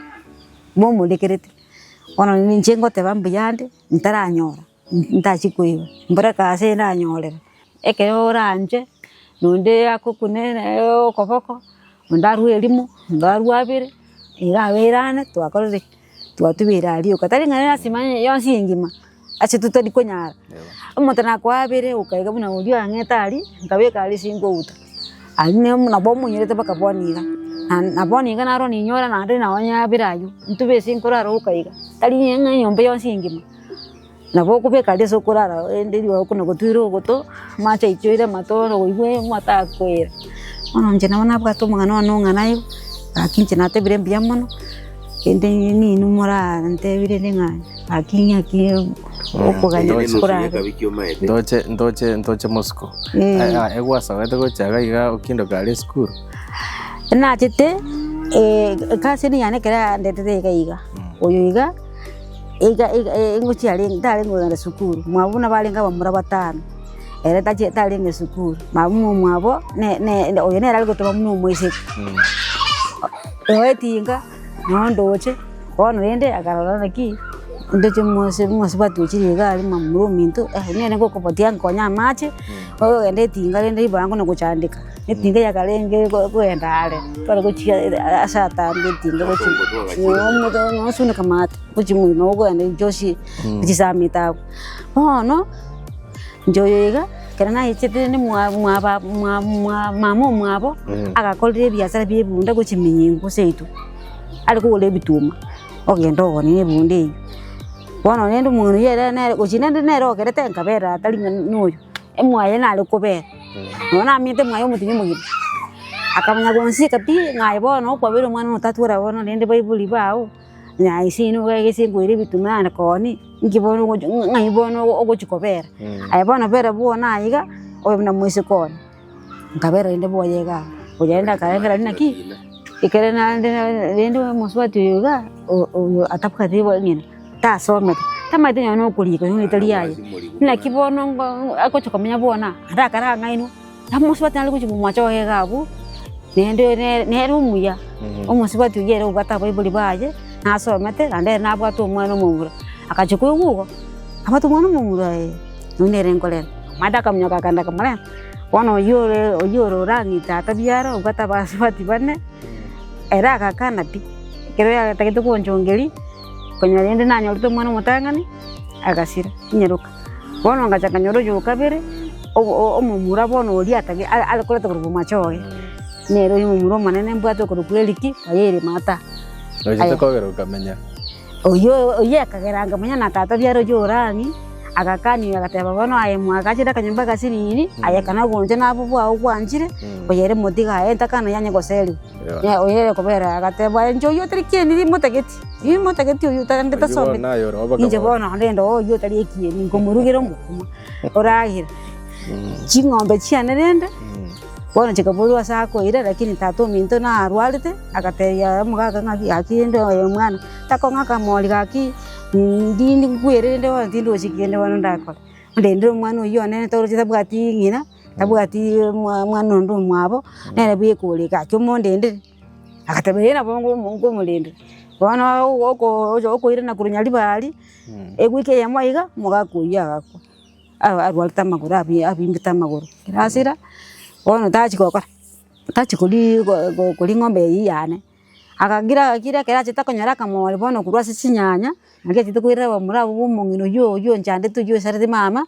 Speaker 2: bomorekerete. Bono ninche ngoteba mbuyande, ntaranyora, ntachia koiba, mbora ase ndanyorere. Ekero oranche, nonde akokune okoboko, onde arwe erimo, onde arwe abere, iga abeire ane twakorire ki? Twatubeire aria rioka, tari ng'a lasima yonsi engima, ase totari konyara. Omonto nakoabere okaiga buna oria ang'ete aria, nkabeka aria ase nkouta, aria nemo nabo omonyorete mpaka bono iga, na na bono iga naro ninyora naende nonye abere aywo, ntube ase nkorara oka iga, tari ng'a enyomba yonsi engima. Nabo okobeka aria ase okorara rende rirorio okona gotwera ogoto, amache aichoire amato bono oigwe amato akoira. Bono inche nabo nabwate omogano one ong'ana igo, gaki inche natebire mbuya mono, kende ninwe morantebie rende ng'a gaki ng'aki okogania korabe.
Speaker 3: Ndoche ndoche ndoche mosiko. Egwasogete gocha iga iga okindoka aria esukuru.
Speaker 2: Nachete ekaseni yane ekero yandetete iga iga, oyo iga. Iga iga ngochia arenge tarenge kogenda esukuru, mwabo buna barenge abamura batano, ere tachi tarenge esukuru, mama omwabo ne ne oyo nere are goteba buna omoiseke. Oetinga noo ndoche, bono rende akarora naki, ndoche mose mosubati ochire iga aria momura ominto, nere ngokobotia nkonye amache, ogende etinga rende ribaga nkona gochandeka. Etinga yakarenge kogenda are, tware gochia ase atambe etinga gochia nosuneka maate gochia moino okogenda inche osie chisamete abwo. Bono, inche oyo iga, ekero naichete rende mwa mwa mwa mwa mama omwabo, agakorire ebiasara bia ebunda gochia minyingo seito, are kogora ebituma, ogenda ogonia ebunda eywo. Bono rende omong'ina oyio ere nere gochia rende nere ogerete nkabera tari ng'a noyo, emwaye nare kobera. Nonya namanyete mwaye omotienyi omogima, akamanya gonsika pi, ng'a aye bono okwabeire omwana one otatwara bono rende baibori bao, na ase inwe iga gese nkoira ebituma naende koonia, inki bono ogochi ng'ai bono ogochi kobera. Aye bono bera bwone aye iga, obe buna moiseke one. Nkabera rende bwoye iga abwo, oyo rende akaengera naki, ekere naende rende omosubati oyo iga, oyo atabwati ng'ina. Tasomete, tamanyeti nonya nokorika nonya erieta riaye, naki bono ngo agocha komenya bwona, ande akarang'ainwa, omosubati nare gochia komwacha oye iga abwo, naende nere nere omuya, omosubati oyio ere obwate abaibori baye, nasomete naende ere nabwate omwana omomura. Agachia koigwa igo, abwate omwana omomura ee, oyio nere nkorera, omanyete akaminyoka akagenda akamoreta, bono oyio ore oyio ore orang'ite tata biara obwate abasubati bane, ere agakana pi, ekero yatagete gonchongeria. Konya rende nanyorete omwana omotang'ani, agasira, inyaroka. Bono ngacha nkanyora oyo o kabere, omomura bono oria atage are koreta korwa bomachoge, nere oyo omomura omonene mbwate okorokwa Erick, oye ere mata.
Speaker 3: Ochete kogera okamenya.
Speaker 2: Oyio oyio akagera nkamanya na tata biara oyio orang'i, agakania agateba bono aye mwagachire akanyomba agasinini, aye kana ogoncha nabwo bwao gwanchire, oyo ere motiga aye ntakana yanye goseriwa. Oyo ere kobera agateba, inche oyio otari kieni timotageti. Timotageti oyio otari
Speaker 3: Oyio bono
Speaker 2: tasometi.
Speaker 3: naye ore oboke
Speaker 2: Inche
Speaker 3: bono.
Speaker 2: bono rende oyio otari ekieni nkomorugera omokima oragere. Ching'ombe chiane rende, bono chikaborwa ase akoira lakini tata ominto narwarete, agatebia omogaka ng'aki gaki rende oyo omwana takong'aka mori gaki ndindi nkwere rende bono tindochi kende bono ndakore. Ndendere omwana oyio one toroche tabwati ng'ina, tabwati mwana onde omwabo, nere bweka ore gaki omondendere. Agateba ee nabo nkomorendera. Bono okoirana korwa Nyaribari, ewiki eyemo iga, omogaka oyio agakwa, arwarete amagoro abimbete amagoro. Ekero asira, bono tachia gokora, tachia koria koria eng'ombe eywo yane. Agakira agakira ekero achete akonyora akamori bono korwa ase chinyanya, nario achete koirera abamura abwo ba omong'ina oywo oywo onchandete oywo osarete mama,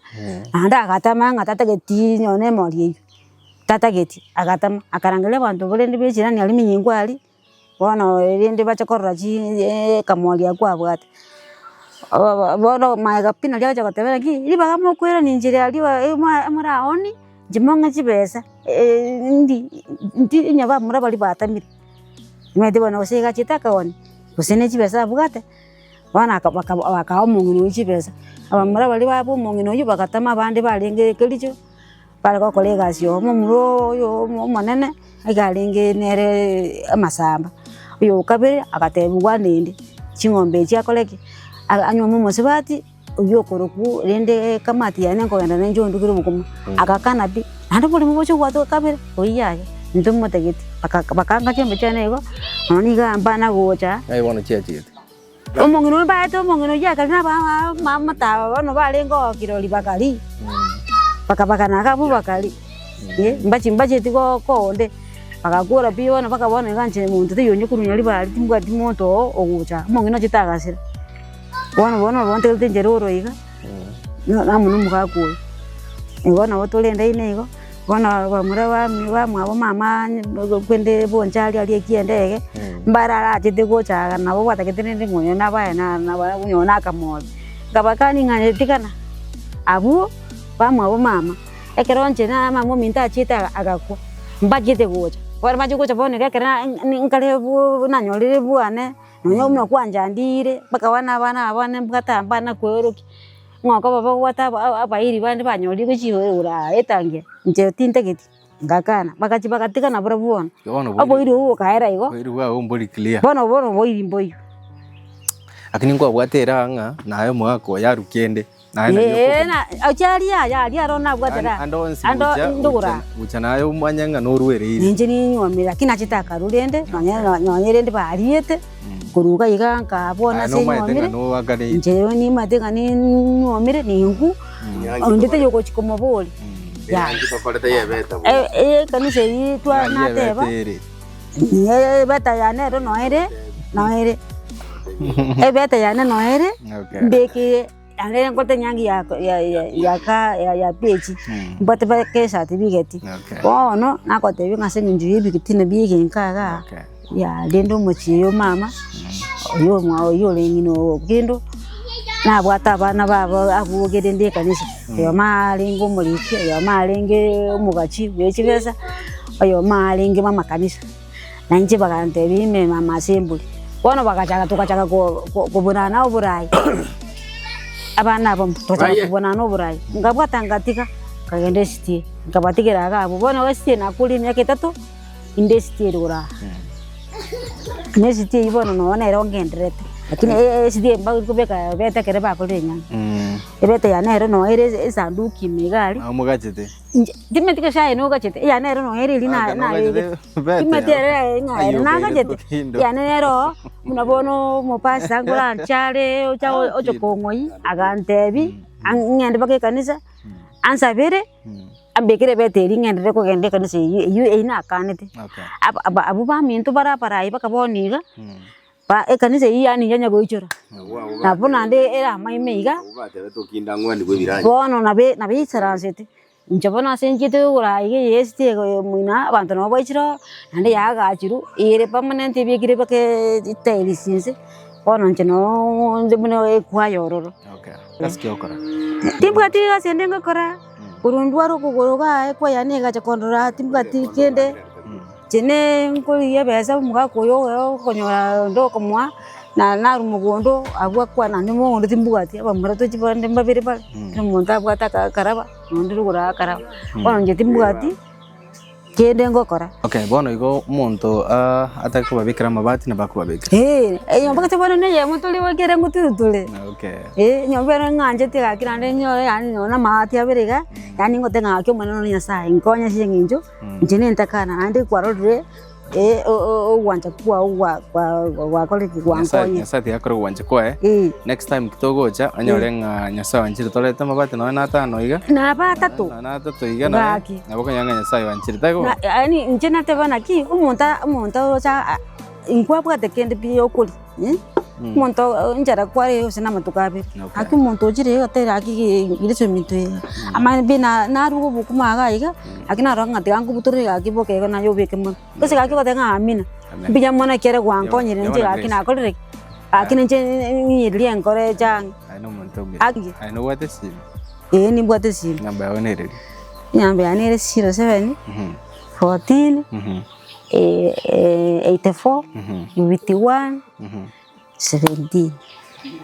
Speaker 2: naende agatama ng'a tatageti nonya na emori eywo. Tatageti, agatama, akarangeria abanto barende be echirani aria emenyingo aria, bono erinde bache korora ekamori akwo abwate. Bono magega pi naria agocha goteba naki, ribaga mokoirania inchera aria emoraoni, inche mong'e chibesa ndi nti onye bamura baria batamire. Omanyete bono gose iga achete akaonia, gose ne chibesa abwate. Bono aka baka bakaa omong'ina oyio chibesa, abamura baria babo omong'ina oyio bagatama abande barenge kericho, bare gokora egasi oo omomura oyo omonene, iga arenge nere amasamba, oyo okabere agatebiwa nende ching'ombe echi akore ki, anyuome omosubati. Oyio okorokwa rende ekamati yane nkogenda nainche ondugere obokima, agakana pi, naende oborimo boche obwate kabere, oyio yaya, intwe motagete. Baka bakanga chiombe chiane igo, nonya nigo mbana gocha.
Speaker 3: Aye bono chiachete.
Speaker 2: Omong'ina oyo mbaete omong'ina oyio akare na aba amata bono barenge oo kirori bakaria, bakabakana iga abwo bakaria, eh, mbachi mbacheti go konde, bagakora pi bono mpaka bono iga inche monto taiyo onye korwa nyaribari timbwati monto oo ogocha, omong'ina ochete agasira. Bono bono nabo ntegerete enchera oro iga, amo na omogaka oyo. Igo nabo torendaine igo, bono bamura bami bamwabo mama kende bonchari aria ekiendege, mbare arachete gocha iga nabo gwatagete rende ng'a oyo nabaye na onye nakamori. Nkabakania ng'a tigana, abwo bamwabo mama, ekero inche na mama ominto achiete agakwa, mbachete gocha, bono bache gocha bono iga ekero nkare nanyorire bwane. Nonya buna kwanchandire, mpaka bono abana aba bane mbwate aba mbana kweorokia, ng'a okoba babwate abairi bande banyorire gochia ore etangia, inche tintageti, ngakana, bagachia bagatigana barabwo bono.
Speaker 3: Bono
Speaker 2: Oboiri obwo bokaera igo,
Speaker 3: Oboiri bwabo mbori clear.
Speaker 2: bono bono oboiri mboiyo.
Speaker 3: Lakini nkwabwate eraha ng'a naye omogaka oyo aruke ende. Naye nario
Speaker 2: Ee,
Speaker 3: okoguma.
Speaker 2: na oche aria aya aria aro nabwate
Speaker 3: Ande
Speaker 2: ra.
Speaker 3: ande onsi
Speaker 2: Ando
Speaker 3: gocha
Speaker 2: ndogora.
Speaker 3: gocha gocha naye omanye ng'a norwereire.
Speaker 2: Ninche ninyuomire lakini nachete akarwa rende nonye nonye rende bariete korwa iga iga nkabwo
Speaker 3: Aye
Speaker 2: nase
Speaker 3: nomaete ng'a
Speaker 2: nyuomire
Speaker 3: nowakaneire.
Speaker 2: inche nimanyete ng'a ninyuomire ningwu onde taiyo ogochi komoboria yaya. Ekanisa eyio twa
Speaker 3: Ng'a
Speaker 2: nateba
Speaker 3: yebete ere.
Speaker 2: ebeta yane ero noere noere ebete yane noere
Speaker 3: Okay.
Speaker 2: mbekire naende nkorete enyangi ya ya ya yaka ya ya pechi mbwate mpaka esatibigeti.
Speaker 3: Okay.
Speaker 2: Bono nagotebia ng'a ase eng'encho ya ebitina bia egenka igaa,
Speaker 3: Okay.
Speaker 2: ya rende omochie oyo mama, oyio omwa oyio ore ng'ina okendo, nabwate abana babo abwo rende ekanisa, oyomo arenge omoriki, oyomo arenge omogachi bwe chibesa, oyomo arenge bw'amakanisa. Na inche bagantebia ime mama ase embori. Bono bagachaka togachaka ko- ko- kobunana oborai, abana abamo, togachaka kobunana oborai, nkabwata ngatiga, nkagenda esiti, nkabatigera iga abwo. Bono esiti eye nakoria emiaka etato, inde esiti ere igoro aa. Na esiti eywo bono nonye nere ngendererete, lakini esiti eye mbakobeka bete ekero bakorire enyangi. Ebete yane ere nonye ere esanduki ime iga aria.
Speaker 3: Omogachete.
Speaker 2: Inche timanyeti gose aye nogachete, eyane ere nonya ere eria
Speaker 3: Aka
Speaker 2: nabegete,
Speaker 3: nogachete bete
Speaker 2: timanyeti
Speaker 3: yao.
Speaker 2: ere ng'a ere
Speaker 3: Aye okaire
Speaker 2: nagachete,
Speaker 3: tokindo.
Speaker 2: eyane nere oo, buna bono omopastor nkoranche are ocha ocha kong'oyia, agantebi ng'ende mpaka ekanisa, ansabere, ambekere ebete eria ng'enderere kogenda ekanisa eywo eywo eywo nakanete.
Speaker 3: Okay.
Speaker 2: Aba aba abwo baminto bare abarai mpaka bono iga. Ba ekanisa eyio yaani yanya goichora, nabo naende ere amaime iga, bono nabe nabeisaransete, inche bono ase nchiete kogora iga eye esiti eye moino abanto nabo baichire oo, naende yaagachirwe, ere permanent ebekire mpaka etiles inse, bono inche noo inde buna ekwaya ororo.
Speaker 3: Okay. Gasi ki ogokora?
Speaker 2: Timbwati egasi ende ngokora, korwa ndware okogoro igaa ekwaya negacha kondora timbwati kende. Inche ne nkorigia ebesa omogaka oyo okonyora onde okomoa, na narwa mogondo abwo akwana naende mogondo timbwati, abamura tochi bande mbabere bare, kera omonto abwate akaraba, na onde rogoro akaraba. Bono inche timbwati kende ngokora.
Speaker 3: Okay, bono igo omonto atake kobabekera amabati nabo akobabekera.
Speaker 2: Eeh, enyomba gose bono na eyemo tore ekere ngoturu tore.
Speaker 3: Okay.
Speaker 2: Eeh, enyomba ero ng'anchete gaki naende nyore yaani nonye na amabati abere iga, yaani ngote ng'a gaki omonene one Nyasaye, nkonye ase eng'encho. Inche nentakana naende kwarorire ogwancha kwao gwakorire ki?
Speaker 3: Nyasaye
Speaker 2: Gwankonyire.
Speaker 3: Nyasaye tiga akore ogwancha kwaye.
Speaker 2: Eh.
Speaker 3: Next time togocha onyore ng'a Nyasaye oanchire torete amabati nonya na atano iga.
Speaker 2: Naba atato.
Speaker 3: Nonya na atato iga naye
Speaker 2: Gaki.
Speaker 3: nabo okonyora ng'a Nyasaye oanchire taibo?
Speaker 2: Na yaani inche nateba naki, omonto omonto ocha nkwabwate kende pi okoria. Omonto enchara kware gose na amatuko abere,
Speaker 3: Okay.
Speaker 2: gaki omonto ochire iga otebire gaki ira eminto eye, amanye pi naruga obokima iga iga, lakini narora ng'a tiga nkobutorere gaki boke iga naye obeke mono. Gose gaki ogoteba ng'a amina,
Speaker 3: Amen.
Speaker 2: mbuya mono ekiagera gwankonyire inche
Speaker 3: Yabona
Speaker 2: gaki
Speaker 3: Grace.
Speaker 2: nakorire ki? Gaki ninche ng'iyererie enkoro eche ang'e.
Speaker 3: Aye nomonto omuya.
Speaker 2: Aki.
Speaker 3: Aye nobwate esimi?
Speaker 2: Eeh nimbwate esimi.
Speaker 3: Enamba yao nereri?
Speaker 2: Enamba yane ere 07 14 84 51 17.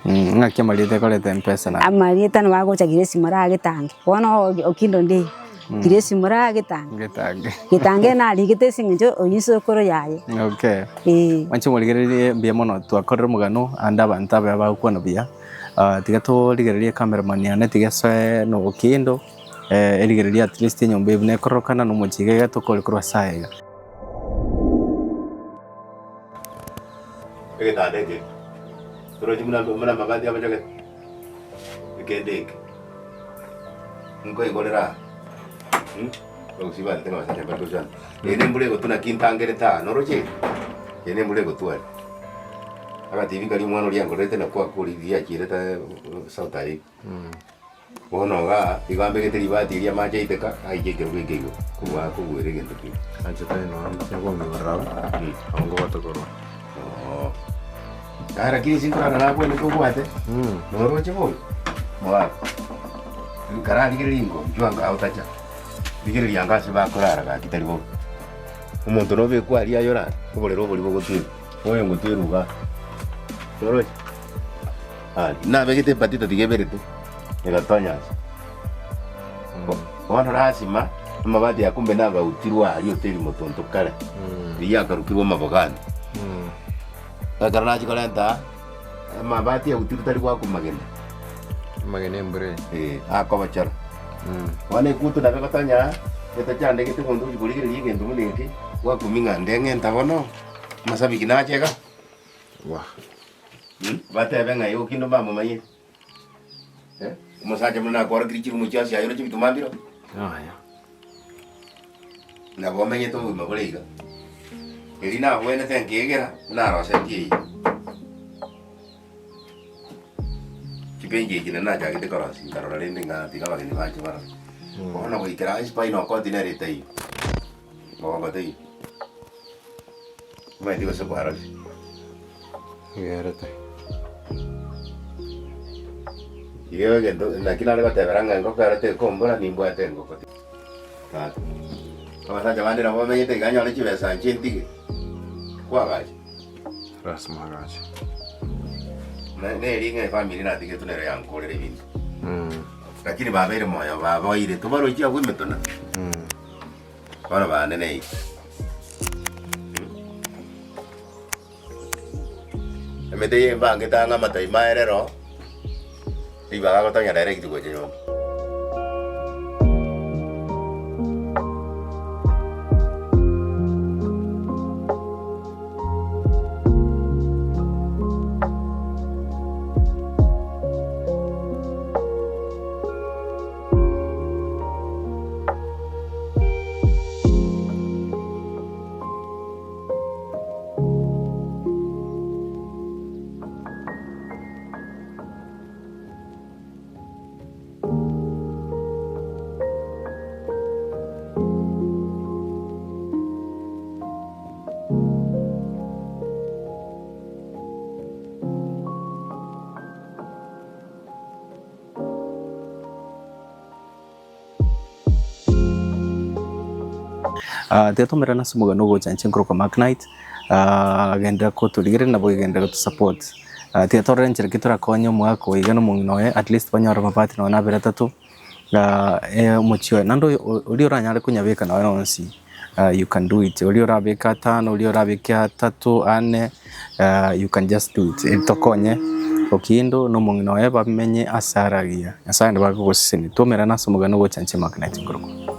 Speaker 3: Ng'aki amarieta ekoreta mpesa naende?
Speaker 2: Amarieta nabo agocha Grace Moraa Getange, bono Okindo ndeiyo, Grace Moraa Getange.
Speaker 3: Getange.
Speaker 2: Getange narigete ase eng'encho oyio nsokoro yaye.
Speaker 3: Okay.
Speaker 2: Eeh.
Speaker 3: Mwanche morigererie mbuya mono twakorire omogano ande abanto abe bagokwana buya, tiga torigererie ecameraman yane tiga esoe na obokindo, erigererie at least enyomba eye buna ekororokana na omochie iga iga tokore korwa ase aya iga.
Speaker 1: Egetanda eke toroche buna buna amabati abochogete, ekende eke, nkoigorera aa abagusii bantete ng'a abasacha mbari gochwana. Eye na embura egotwa naki ntangerete aa noroche eye? Eye na embura egotwa aria. Agatibi karia omwana oria angorerete nakwo akure riria achierete South Arabia. Bono igaa, igo ambegete ribati eria amache aiteka, aike ekerogo eke igoro, kobua kogwera egento kende.
Speaker 4: Nachete nonya nkomiorora abwo, nabo nkobwata korwa.
Speaker 1: Oo. Kare lakini ase nkorara nabwenerete obwate, noroche bono, mogaka. Nkararigereria ingo, inchuo anga aotacha, rigereria anga ase bakorara gaki tari bobe. Omonto nobekwa aria aye orare, oborere oboria bogotwerwa, oyo ngotwerwa igaa, noroche? Nabegete ebatita tiga eberete, egatonya ase. Bono lasima amabati aya kumbe nagautirwe aria oteri motonto kare, riria akarukirwe amabogani. Ekero nachia korenta aa, amabati autirwe tari goakwa magena.
Speaker 4: Amagena embura eye.
Speaker 1: Eh, akobochora. Bono ekutu nabo egotonya aa, etachandegete monto ochi korigereria egento buna eke, gwakumia ng'a ndeng'enta bono, amasabiki nache iga.
Speaker 4: Wah.
Speaker 1: Batebe ng'a igo kende mbamomanyete. Eh, omosacha buna nakworokirie chirumu chionsi aye oroche ebituma mbiro.
Speaker 4: Yaya.
Speaker 1: Nabo omenyete obogima bore iga. Erio nabwenerete nkiegera buna arosetie eyio. Chibenki echi naende nachagete korosia nkarora rende ng'a tiga abageni bache barore. Bono goikera ase spinal cord nere etaiyo, mogongo teiyo. Omanyeti gose kwarorire.
Speaker 4: Egerete.
Speaker 1: Igo egento naki nare gotebera ng'a engoko ero tekombora nimbwate engoko tata. Abasacha bande nabo bamenyete iga nyore chibesa inche ntige, kwagacha.
Speaker 4: Lasima agache.
Speaker 1: Na neri ng'a efamiri natigetwe nero yankorera ebinto. Lakini babeire moyo baboire tobarochi abwo emetona. Bono bane nei. Emete eye embangete ang'e amataima aye rero, ribaga agotonya direct gocha nyomba.
Speaker 3: Tiga tomerane ase omogano ogocha inche nkorokwa Mark Knight, genderera kotorigereria nabo genderera gotosupport. Tiga torore enchera ki torakonye omogaka oyo iga na omong'ina oye at least banyore amabati nonye na abere atato, omochie oye. Naende oyo oria oranyare konyabeka nonye nonsi you can do it. Oria orabeke atano, oria orabeke atato, ane, you can just do it. Eri tokonye Okindo na omong'ina oye bamenye ase are agiya. Nyasaye nabo agogosesenia. Twaumerane ase omogano ogocha inche Mark Knight nkorokwa.